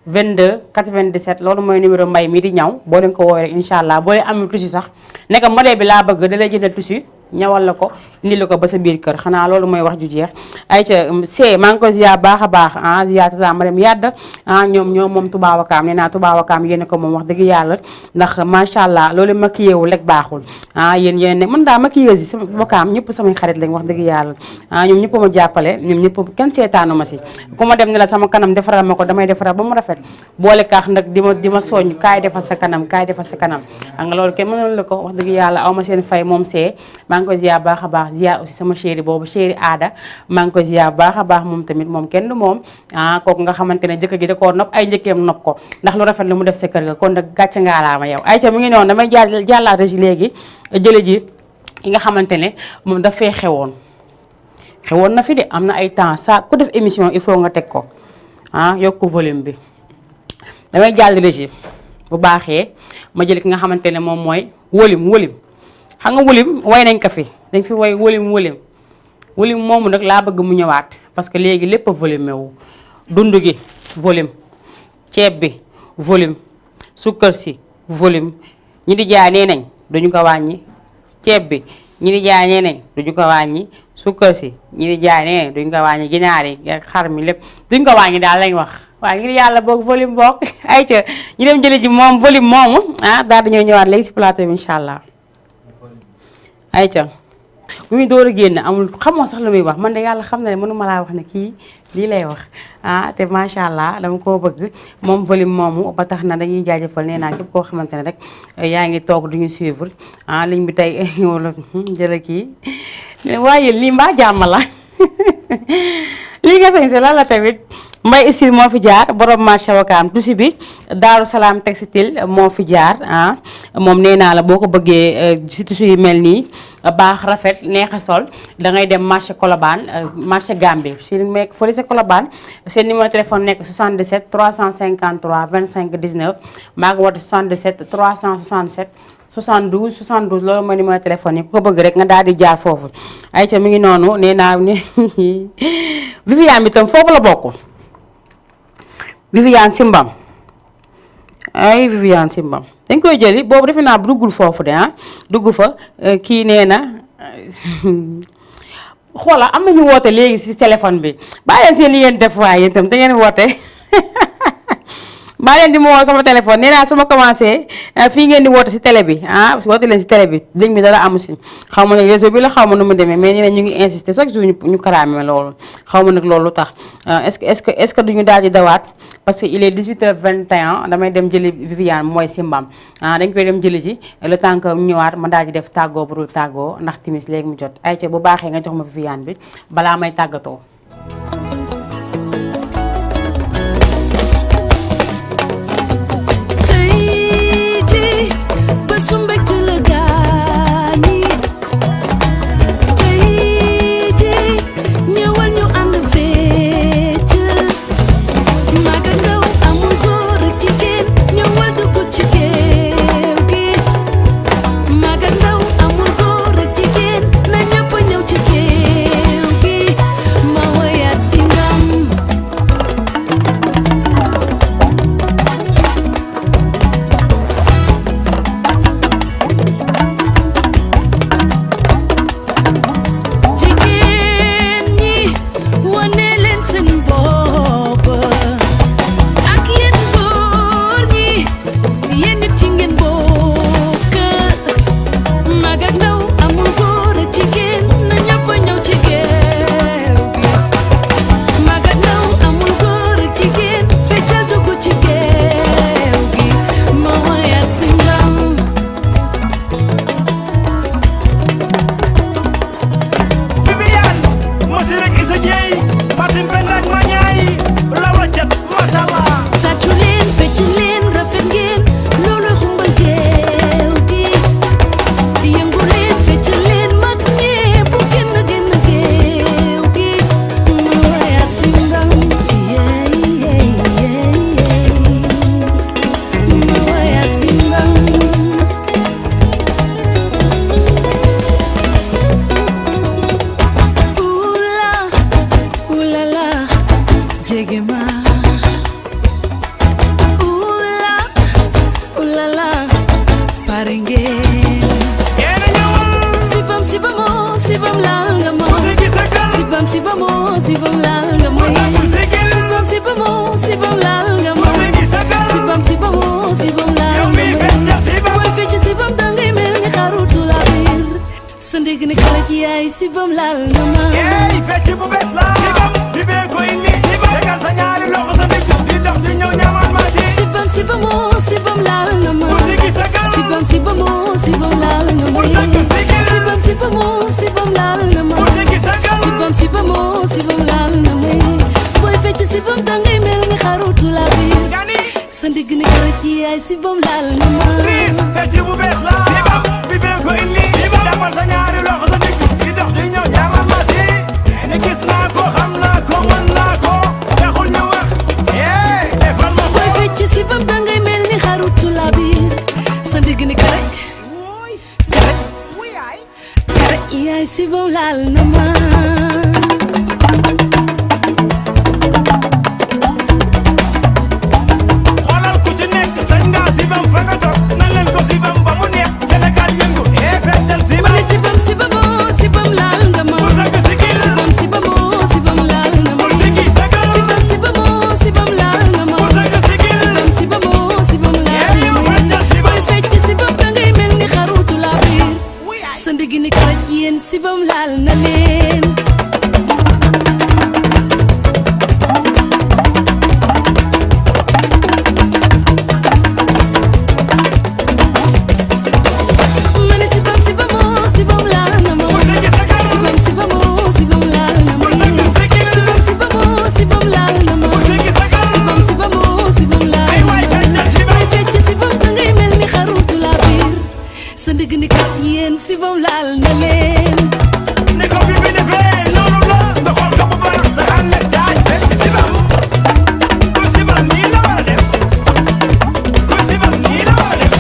22 97 loolu mooy numéro mbay mi di ñaw boo leen ko woowee rek incha allah boo leen amul tissu sax nekk modèle bi laa bëgg da lay jëndal tissu ñawal la ko indi la ko ba sa biir kër xanaa loolu mooy wax ju jeex ayca c maa ngi ko ziar baax a baax ah ziar tata ma dem yàdd ah ñoom moom Touba Wakaam nee naa Touba Wakaam yéen ko moom wax dëgg yàlla ndax macha allah loolu maquillé wu rek baaxul ah yéen ne mën daa maquilleuse yi sama Wakaam ñëpp samay xarit lañ wax dëgg yàlla ah ñoom ñëpp ma jàppale ñoom ñëpp kenn seetaanu ma si ku ma dem ne la sama kanam defaral ma ko damay defaral ba mu rafet boole kaax nag di ma soññ kaay defal sa kanam kaay defal sa kanam xam nga loolu kenn mënoon la ko wax dëgg yàlla aw ma seen fay moom see maa ngi koy ziar baax a baax ziar aussi sama chéri boobu chéri aada maa ngi koy ziar baax a baax moom tamit moom kenn du moom ah kooku nga xamante ne jëkkër gi da koo nopp ay njëkkeem nopp ko ndax lu rafet lu mu def sa kër ga kon nag gàcce ngaalaama yow ayca mu ngi noonu damay jàllaat rek léegi jële ji ki nga xamante ne moom dafay xewoon na fi de am na ay temps saa ku def émission il faut nga teg ko ah yokku volume bi damay jàll régie bu baaxee ma jël ki nga xamante ne moom mooy wëlim xam nga wëlim way nañ ko fi dañ fi way wëlim moomu nag laa bëgg mu ñëwaat parce que léegi lépp a volume wu dund gi volume ceeb bi volume sukkër si volume ñi di jaay nee nañ duñu ko wàññi ceeb bi ñi di jaay nee nañ duñu ko wàññi sukkër si ñi di jaay nee nañ duñu ko wàññi ginaar yi xar mi lépp duñu ko wàññi daal lañ wax waaw ngir yàlla boog volume boog ayca ñu dem jële ji moom volume moomu ah daal dañoo ñëwaat léegi si plateau bi incha allah ayca bu muy door a génn amul xamoo sax lu muy wax man de yàlla xam na ne mënuma laa wax ne kii lii lay wax ah te macha allah dama koo bëgg moom volume moomu ba tax na dañuy jaajëfal nee naa képp koo xamante ne rek yaa ngi toog duñu suivre ah ligne bi tey wala jële kii waaye lii mbaa jàmm la lii nga sañ si lan la tamit Mbay Issil moo fi jaar borom marché Wakaam tusi bi Daaru Salaam textile moo fi jaar ah moom nee naa la boo ko bëggee si tusi yu mel nii baax rafet neex a sol da ngay dem marché Colobane marché Gambie fi nekk fële sa Colobane seen numéro téléphone nekk 77 353 25 19 maa ngi woote 77 367 72 loolu mooy numéro téléphone yi ku ko bëgg rek nga daal di jaar foofu ayca mi ngi noonu nee naa ni Viviane bi tam foofu la bokk Viviane Simbam ay Viviane Simbam dañ koy jëli boobu defe naa duggul foofu de ah dugg fa kii nee na xoola am nañu woote léegi si téléphone bi bàyyi leen seen li ngeen def waaye yéen itam da ngeen woote maa leen di ma woo sama téléphone nee naa su ma commencé fii ngeen di woote si télé bi ah woote leen si télé bi ligne bi dara amu si xaw ma nag réseau bi la xaw ma nu mu demee mais nee na ñu ngi insister chaque jour ñu karaame loolu xaw ma nag loolu tax est-ce que duñu daal di dawaat parce que il est 18h21 damay dem jëli Viviane mooy Simbam ah dañ koy dem jëli ji le temps que ñëwaat ma daal di def tàggoo bu dul tàggoo ndax timis léegi mu jot ayca bu baaxee nga jox ma Viviane bi balaa may tàggatoo. Ma pare ngeen sibam sibamo sibam laal nga ma sibam sibamo sibam laal nga ma sibam sibamo sibam laal nga ma sibam sibamo sibam laal nga ma boy fecc sibam dangay mel ni xarutu la biir sa ndig ni kala ci yaay sibam laal nga ma fecc bu bees la sibam di bee ko indi sibam tegal sa ñaari loxo sa ndig di dox di ñëw ñamal ma si sibam sibamo sibam laal nga ma sibam sibamo sibam laal nga ma sibam sibamo sibam laal nga ma sibam sibamo sibam laal nga ma boy fecc sibam dangay mel ni xarutu la biir sa ndig ni kala ci yaay sibam laal nga ma fecc bu bees la sibam di bee ko indi sibam tegal sa ñaari loxo sa ndig di dox di ñëw ñamal ma si ne gis naa ko xam naa ko mën naa ko taxul ñu wax defal ma boy fecc sibam dangay mel ni xarutu la biir sa ndig ni karaj karaj yaay sibam laal na ma xoolal ku ci nekk sañ nga sibam fa nga toog nan leen ko sibam ba mu neex Sénégal yëngu feccal sibam ma ne sibam sibamo sibam laal nga ma sibam sibamo sibam laal nga ma sibam sibamo sibam laal nga ma sibam sibamo sibam laal nga ma boy fecc sibam dangay mel ni xarutu la biir sa ndig ni karaj yéen sibam laal na leen ma ne sibam sibamo sibam laal nga ma sibam sibamo sibam laal nga ma sibam sibamo sibam laal nga ma sibam sibamo sibam laal nga ma boy fecc sibam dangay mel ni xarutu la biir sa ndig ni karaj yéen sibam laal na leen ni ko bi bi defee noonu la nga xool ko bu baax te ànd ak jaaj fecc sibam ku sibam nii la war a def ku sibam nii la war a def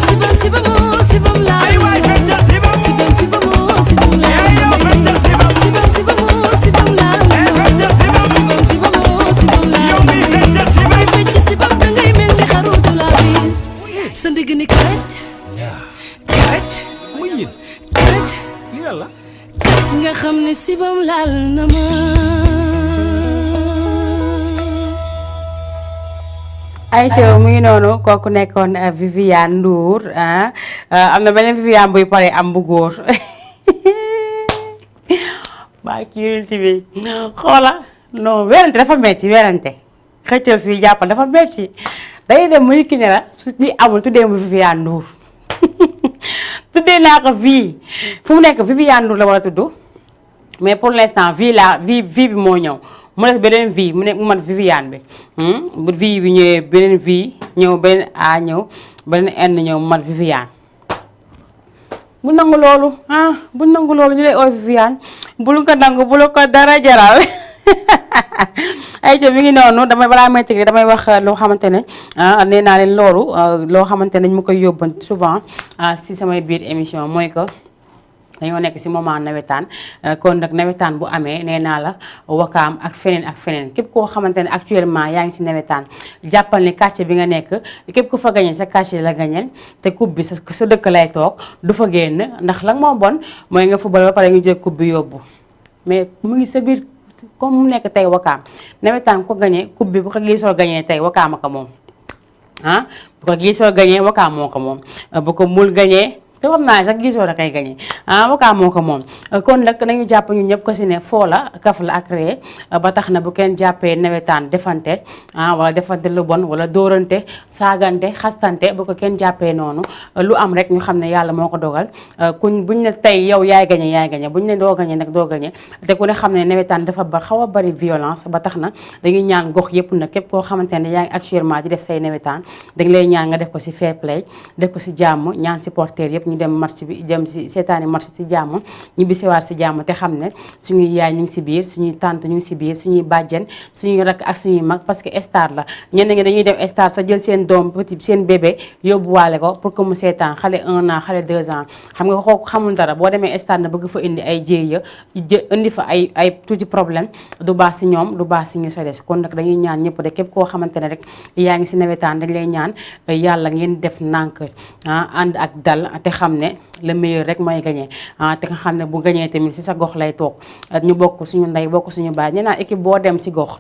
sibam sibamo sibam laal nga ma feccal sibam sibam sibamo sibam laal nga ma feccal sibam sibam sibamo sibam laal nga ma feccal sibam sibam sibamo sibam laal yow mi feccal sibam boy fecc sibam dangay mel ni xarutu la biir sa ndig ni karaj karaj karaj nga xam ne sibam laal na ma Aïcha mu ngi noonu kooku nekkoon Viviane Ndour am na beneen Viviane buy pare am bu góor baa ki unit bi xoola non werante dafa metti werante xëccal fii jàppal dafa metti day dem muy ki ne la su li amul tuddee mu Viviane Ndour tuddee naa ko vie fu mu nekk Viviane Ndour la war a tudd mais pour l'instant vie bi moo ñëw mu def beneen vie mu nekk mu mat Viviane bi bu vie bi ñëwee beneen vie ñëw beneen A ñëw beneen N ñëw mu mat Viviane bu nangu loolu bu nangu loolu ñu lay oo Viviane bul ko nangu bul ko dara jaral ay mi ngi noonu damay balaa may tëgg damay wax loo xamante ne nee naa leen loolu loo xamante ne ñu ma koy yóbban souvent si samay biir émission mooy que dañoo nekk si moment nawetaan kon nag nawetaan bu amee nee naa la wakaam ak feneen képp koo xamante ne actuellement yaa ngi si nawetaan jàppal ni quartier bi nga nekk képp ku fa gañe sa quartier la gañeel te coupe bi sa dëkk lay toog du fa génn ndax la moo bon mooy nga football ba pare nga jël coupe bi yóbbu mais mu ngi sa biir comme mu nekk tey wakaam nawetaan ko gañe coupe bi bu ko gisool gañee tey wakaam ko moom bu ko gisool gañee wakaam moo ko moom bu ko mul gañee te xam naa sax gisoo da kay gañe wakaam moo ko moom kon nag nañu jàpp ñu ñëpp ko si ne foo la kaf la ak ree ba tax na bu kenn jàppee nawetaan defante wala defante lu bon wala dóorante saagante xastante bu ko kenn jàppee noonu lu am rek ñu xam ne yàlla moo ko dogal buñ ne tey yow yaay gañe buñ ne doo gañe nag doo gañe te ku ne xam ne nawetaan dafa ba xaw a bari violence ba tax na dañuy ñaan gox yëpp nag képp koo xamante ne yaa ngi actuellement di def say nawetaan dañ lay ñaan nga def ko si fair play def ko si jàmm ñaan supporter yëpp ñu dem match bi dem si seetaani match si jàmm ñu bisiwaat si jàmm te xam ne suñuy yaay ñu ngi si biir suñuy tante ñu ngi si biir suñuy bàjjen suñuy rakk ak suñuy mag parce que star la ñenn ñi dañuy dem star sa jël seen doom petit seen bébé yóbbuwaale ko pour que mu seetaan xale 1 an xale 2 ans xam nga kooku xamul dara boo demee star na bëgg fa indi ay jéeya indi fa ay tuuti problème du baax si ñoom du baax si ñu sa des kon nag dañuy ñaan ñëpp de képp koo xamante ne rek yaa ngi si nawetaan dañ lay ñaan yàlla ngeen def nànk ànd ak dal te xam ne le meilleur rek mooy gagné te nga xam ne bu gagné tamit si sa gox lay toog ñu bokk suñu ndey bokk suñu baay nee naa équipe boo dem si gox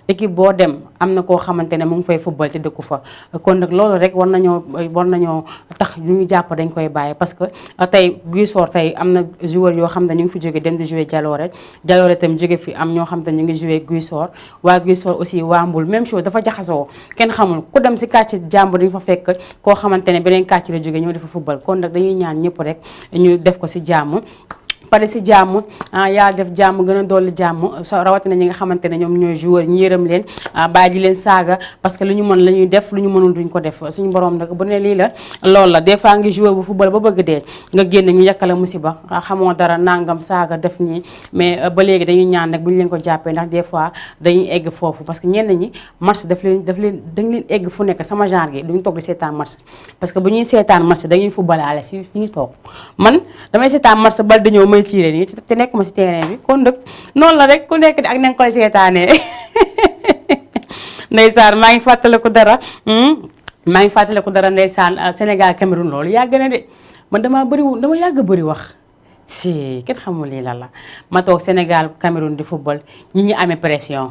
équipe boo dem am na koo xamante ne mu ngi fay football te dëkku fa kon nag loolu rek war nañoo tax lu ñu jàpp dañ koy bàyyi parce que tey Guissor tey am na joueur yoo xam ne ñu ngi fi jóge dem di jouer Jalooré tam jóge fi am ñoo xam ne ñu ngi jouer Guissor waa Guissor aussi waa Mbul même chose dafa jaxasoo kenn xamul ku dem si quartier jàmbur dañu fa fekk koo xamante ne beneen quartier la jóge ñoo defa football kon nag dañuy ñaan ñëpp rek ñu def ko si jàmm pare si jàmm yaa def jàmm gën a dolli jàmm rawatina ñi nga xamante ne ñoom ñooy joueur ñu yërëm leen bàyyi di leen saaga parce que lu ñu mën la ñuy def lu ñu mënul duñ ko def suñu borom nag bu ne lii la loolu la des fois ngi joueur bu football ba bëgg dee nga génn ñu yàkkala musiba xamoo dara nangam saaga def nii mais ba léegi dañuy ñaan nag bu ñu leen ko jàppee ndax des fois dañuy egg foofu parce que ñenn ñi match dañ leen egg fu nekk sama genre gi duñu toog di seetaan match parce que bu ñuy seetaan match dañuy footballaale si fi ñu toog man damay seetaan match bal dañoo may tiire nii te nekk ma si terrain bi kon nag noonu la rek ku nekk ak na nga koy seetaanee ndeysaan maa ngi fàttaliku dara ndeysaan Sénégal Cameroun loolu yàgg na de man dama yàgg bëri wax si kenn xamul lii la ma toog Sénégal Cameroun di football ñi amee pression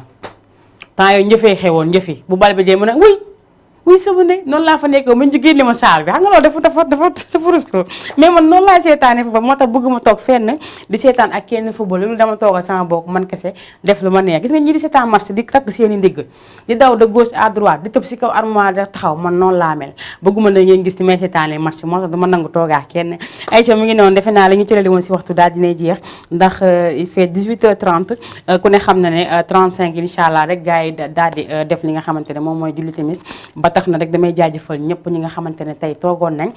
temps yooyu njëfee xewoon njëfi bu bal bi dee mën a wuy sama ne noonu laa fa nekk ma jigéen li ma saal bi xam nga loolu dafa ruslu mais man noonu laa seetaane football moo tax bëgg ma toog fenn di seetaan ak kenn football lu dama toogal sama bokk man kese def lu ma neex gis nga ñi di seetaan match di takk seeni ndigg di daw de gauche à droite di tëb si kaw armoire da taxaw man noonu laa mel bëgguma na ngeen gis ni may seetaane match moo tax dama nangu toogaa kenn ay co mi ngi noonu defe naa la ñu tërali woon si waxtu daal dinay jeex ndax il fait 18h30 ku ne xam na ne 35 incha allah rek gars yi daal di def li nga xamante ne moom mooy julli timis tax na rek damay jaajëfal ñëpp ñi nga xamante ne tey toogoon nañ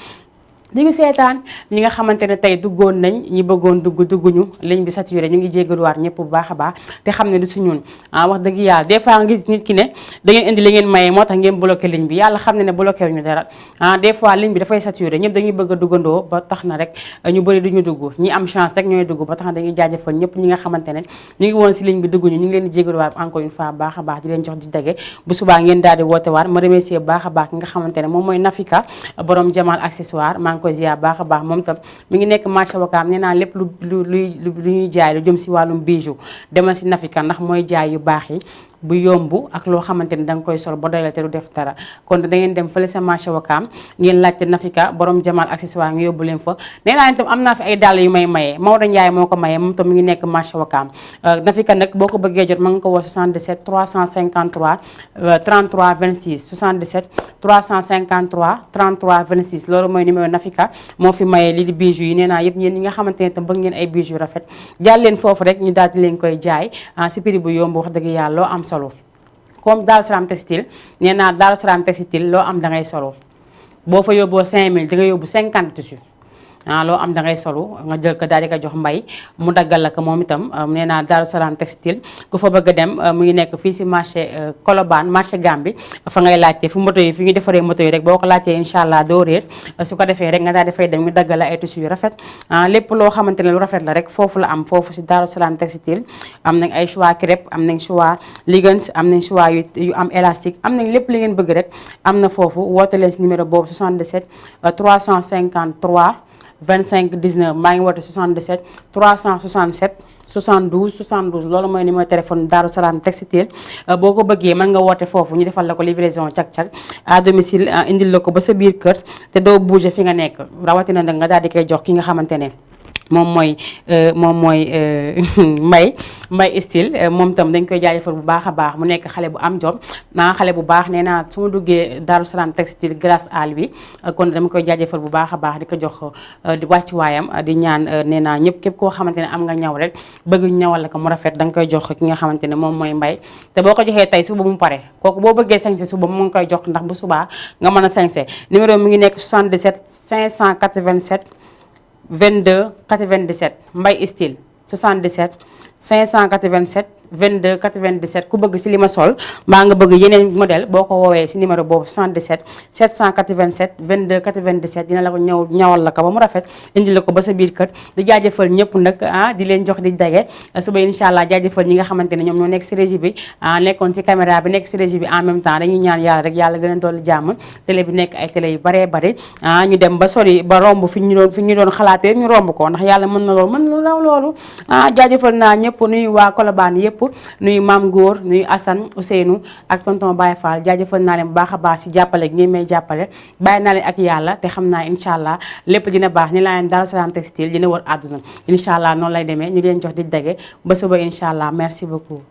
di ñu seetaan ñi nga xamante ne tey duggoon nañ ñi bëggoon dugguñu ligne bi saturé ñu ngi jéggaluwaat ñëpp bu baax a baax te xam ne du su ñun wax dëgg yàlla des fois nga gis nit ki ne da ngeen indi li ngeen maye moo tax ngeen bloqué ligne bi yàlla xam ne ne bloqué wuñu dara des fois ligne bi dafay saturé ñëpp dañuy bëgg a duggandoo ba tax na rek ñu bëri duñu dugg ñi am chance rek ñooy dugg ba tax na dañuy jaajëfal ñëpp ñi nga xamante ne ñu ngi woon si ligne bi dugguñu ñu ngi leen di jéggaluwaat encore une fois baax a baax di leen jox di dage bu subaa ngeen daal di woote waat ma remercier baax a baax ki nga xamante ne moom mooy Nafika borom Jamal accessoire maa ngi koy ziar baax a baax moom tam mi ngi nekk marché Wakaam nee naa lépp lu ñuy jaay lu jëm si wàllum bijou demal si Nafika ndax mooy jaay yu baax yi bu yomb ak loo xamante ne danga koy sol ba doyal te du def dara kon da ngeen dem fële sa marché Wakaam ngeen laajte Nafika borom Jamal accessoire nga yóbbu leen fa nee naa leen tam am naa fi ay dàll yu may maye Maodo Ndiaye moo ko maye moom tam mi ngi nekk marché Wakaam Nafika nag boo ko bëggee jot ma nga ko woo 77 353 33 26 77 353 33 26 loolu mooy numéro Nafika moo fi maye lii di bijou yi nee naa yëpp yéen ñi nga xamante ne tam bëgg ngeen ay bijou rafet jàll leen foofu rek ñu daal di leen koy jaay si prix bu yomb wax dëgg yàlla loo am solo comme Daaru Salaam textile nee naa Daaru Salaam textile loo am da ngay solo boo fa yóbboo 5000 di nga yóbbu 50 tissus loo am da ngay solo nga jël ko daal di ko jox mbay mu daggal la ko moom itam nee naa Daaru Salaam textile ku fa bëgg a dem mu ngi nekk fii si marché Colobane marché Gambie fa ngay laajte fu moto yi fi ñu defaree moto yi rek boo ko laajtee incha allah doo réer su ko defee rek nga daal di fay dem ñu daggal la ay tissus yu rafet lépp loo xamante ne lu rafet la rek foofu la am foofu si Daaru Salaam textile am nañ ay choix crêpe am nañ choix liggéey am nañ choix yu am élastique am nañ lépp li ngeen bëgg rek am na foofu woote leen si numéro boobu 77 353 25 19 maa ngi woote 77 367 72 72 loolu mooy numéro téléphone Daaru Salaam textile boo ko bëggee mën nga woote foofu ñu defal la ko livraison cag-cag à domicile indil la ko ba sa biir kër te doo bouger fi nga nekk rawatina nag nga daal di koy jox ki nga xamante ne moom mooy Mbay style moom tam dañ koy jaajëfal bu baax a baax mu nekk xale bu am jom xale bu baax nee naa su ma duggee Daaru Salaam textile grâce à lui kon dama koy jaajëfal bu baax a baax di ko jox di wàccuwaayam di ñaan nee naa ñëpp képp koo xamante ne am nga ñaw rek bëgg ñawal la ko mu rafet da nga koy jox ki nga xamante ne moom mooy Mbay te boo ko joxee tey suba mu pare kooku boo bëggee sañse suba mu ngi koy jox ndax bu subaa nga mën a sañse numéro mi ngi nekk 77 587 22 97 Mbaye Style 77 587 22 97 ku bëgg si li ma sol maa nga bëgg yeneen modèle boo ko woowee si numéro boobu 77 787 22 97 dina la ko ñawal la ko ba mu rafet indi la ko ba sa biir kër di jaajëfal ñëpp nag di leen jox di dage suba incha allah jaajëfal ñi nga xamante ne ñoom ñoo nekk si régie bi nekkoon si caméra bi nekk si régie bi en même temps dañuy ñaan yàlla rek yàlla gën a dolli jàmm télé bi nekk ay télé yu baree bari ñu dem ba sori ba romb fi ñu doon xalaatee ñu romb ko ndax yàlla mën na loolu mën na law loolu jaajëfal naa ñëpp nuyu waa Colobane yëpp nuyu Maam Góor nuyu Assane Ousseynou ak tonton Baye Fall jaajëfal naa leen bu baax a baax si jàppale gi ngeen may jàppale bàyyi naa leen ak yàlla te xam naa incha allah lépp dina baax ni laa leen Darou Salam Textile dina wër àdduna incha allah noonu lay demee ñu leen jox di dage ba suba incha allah merci beaucoup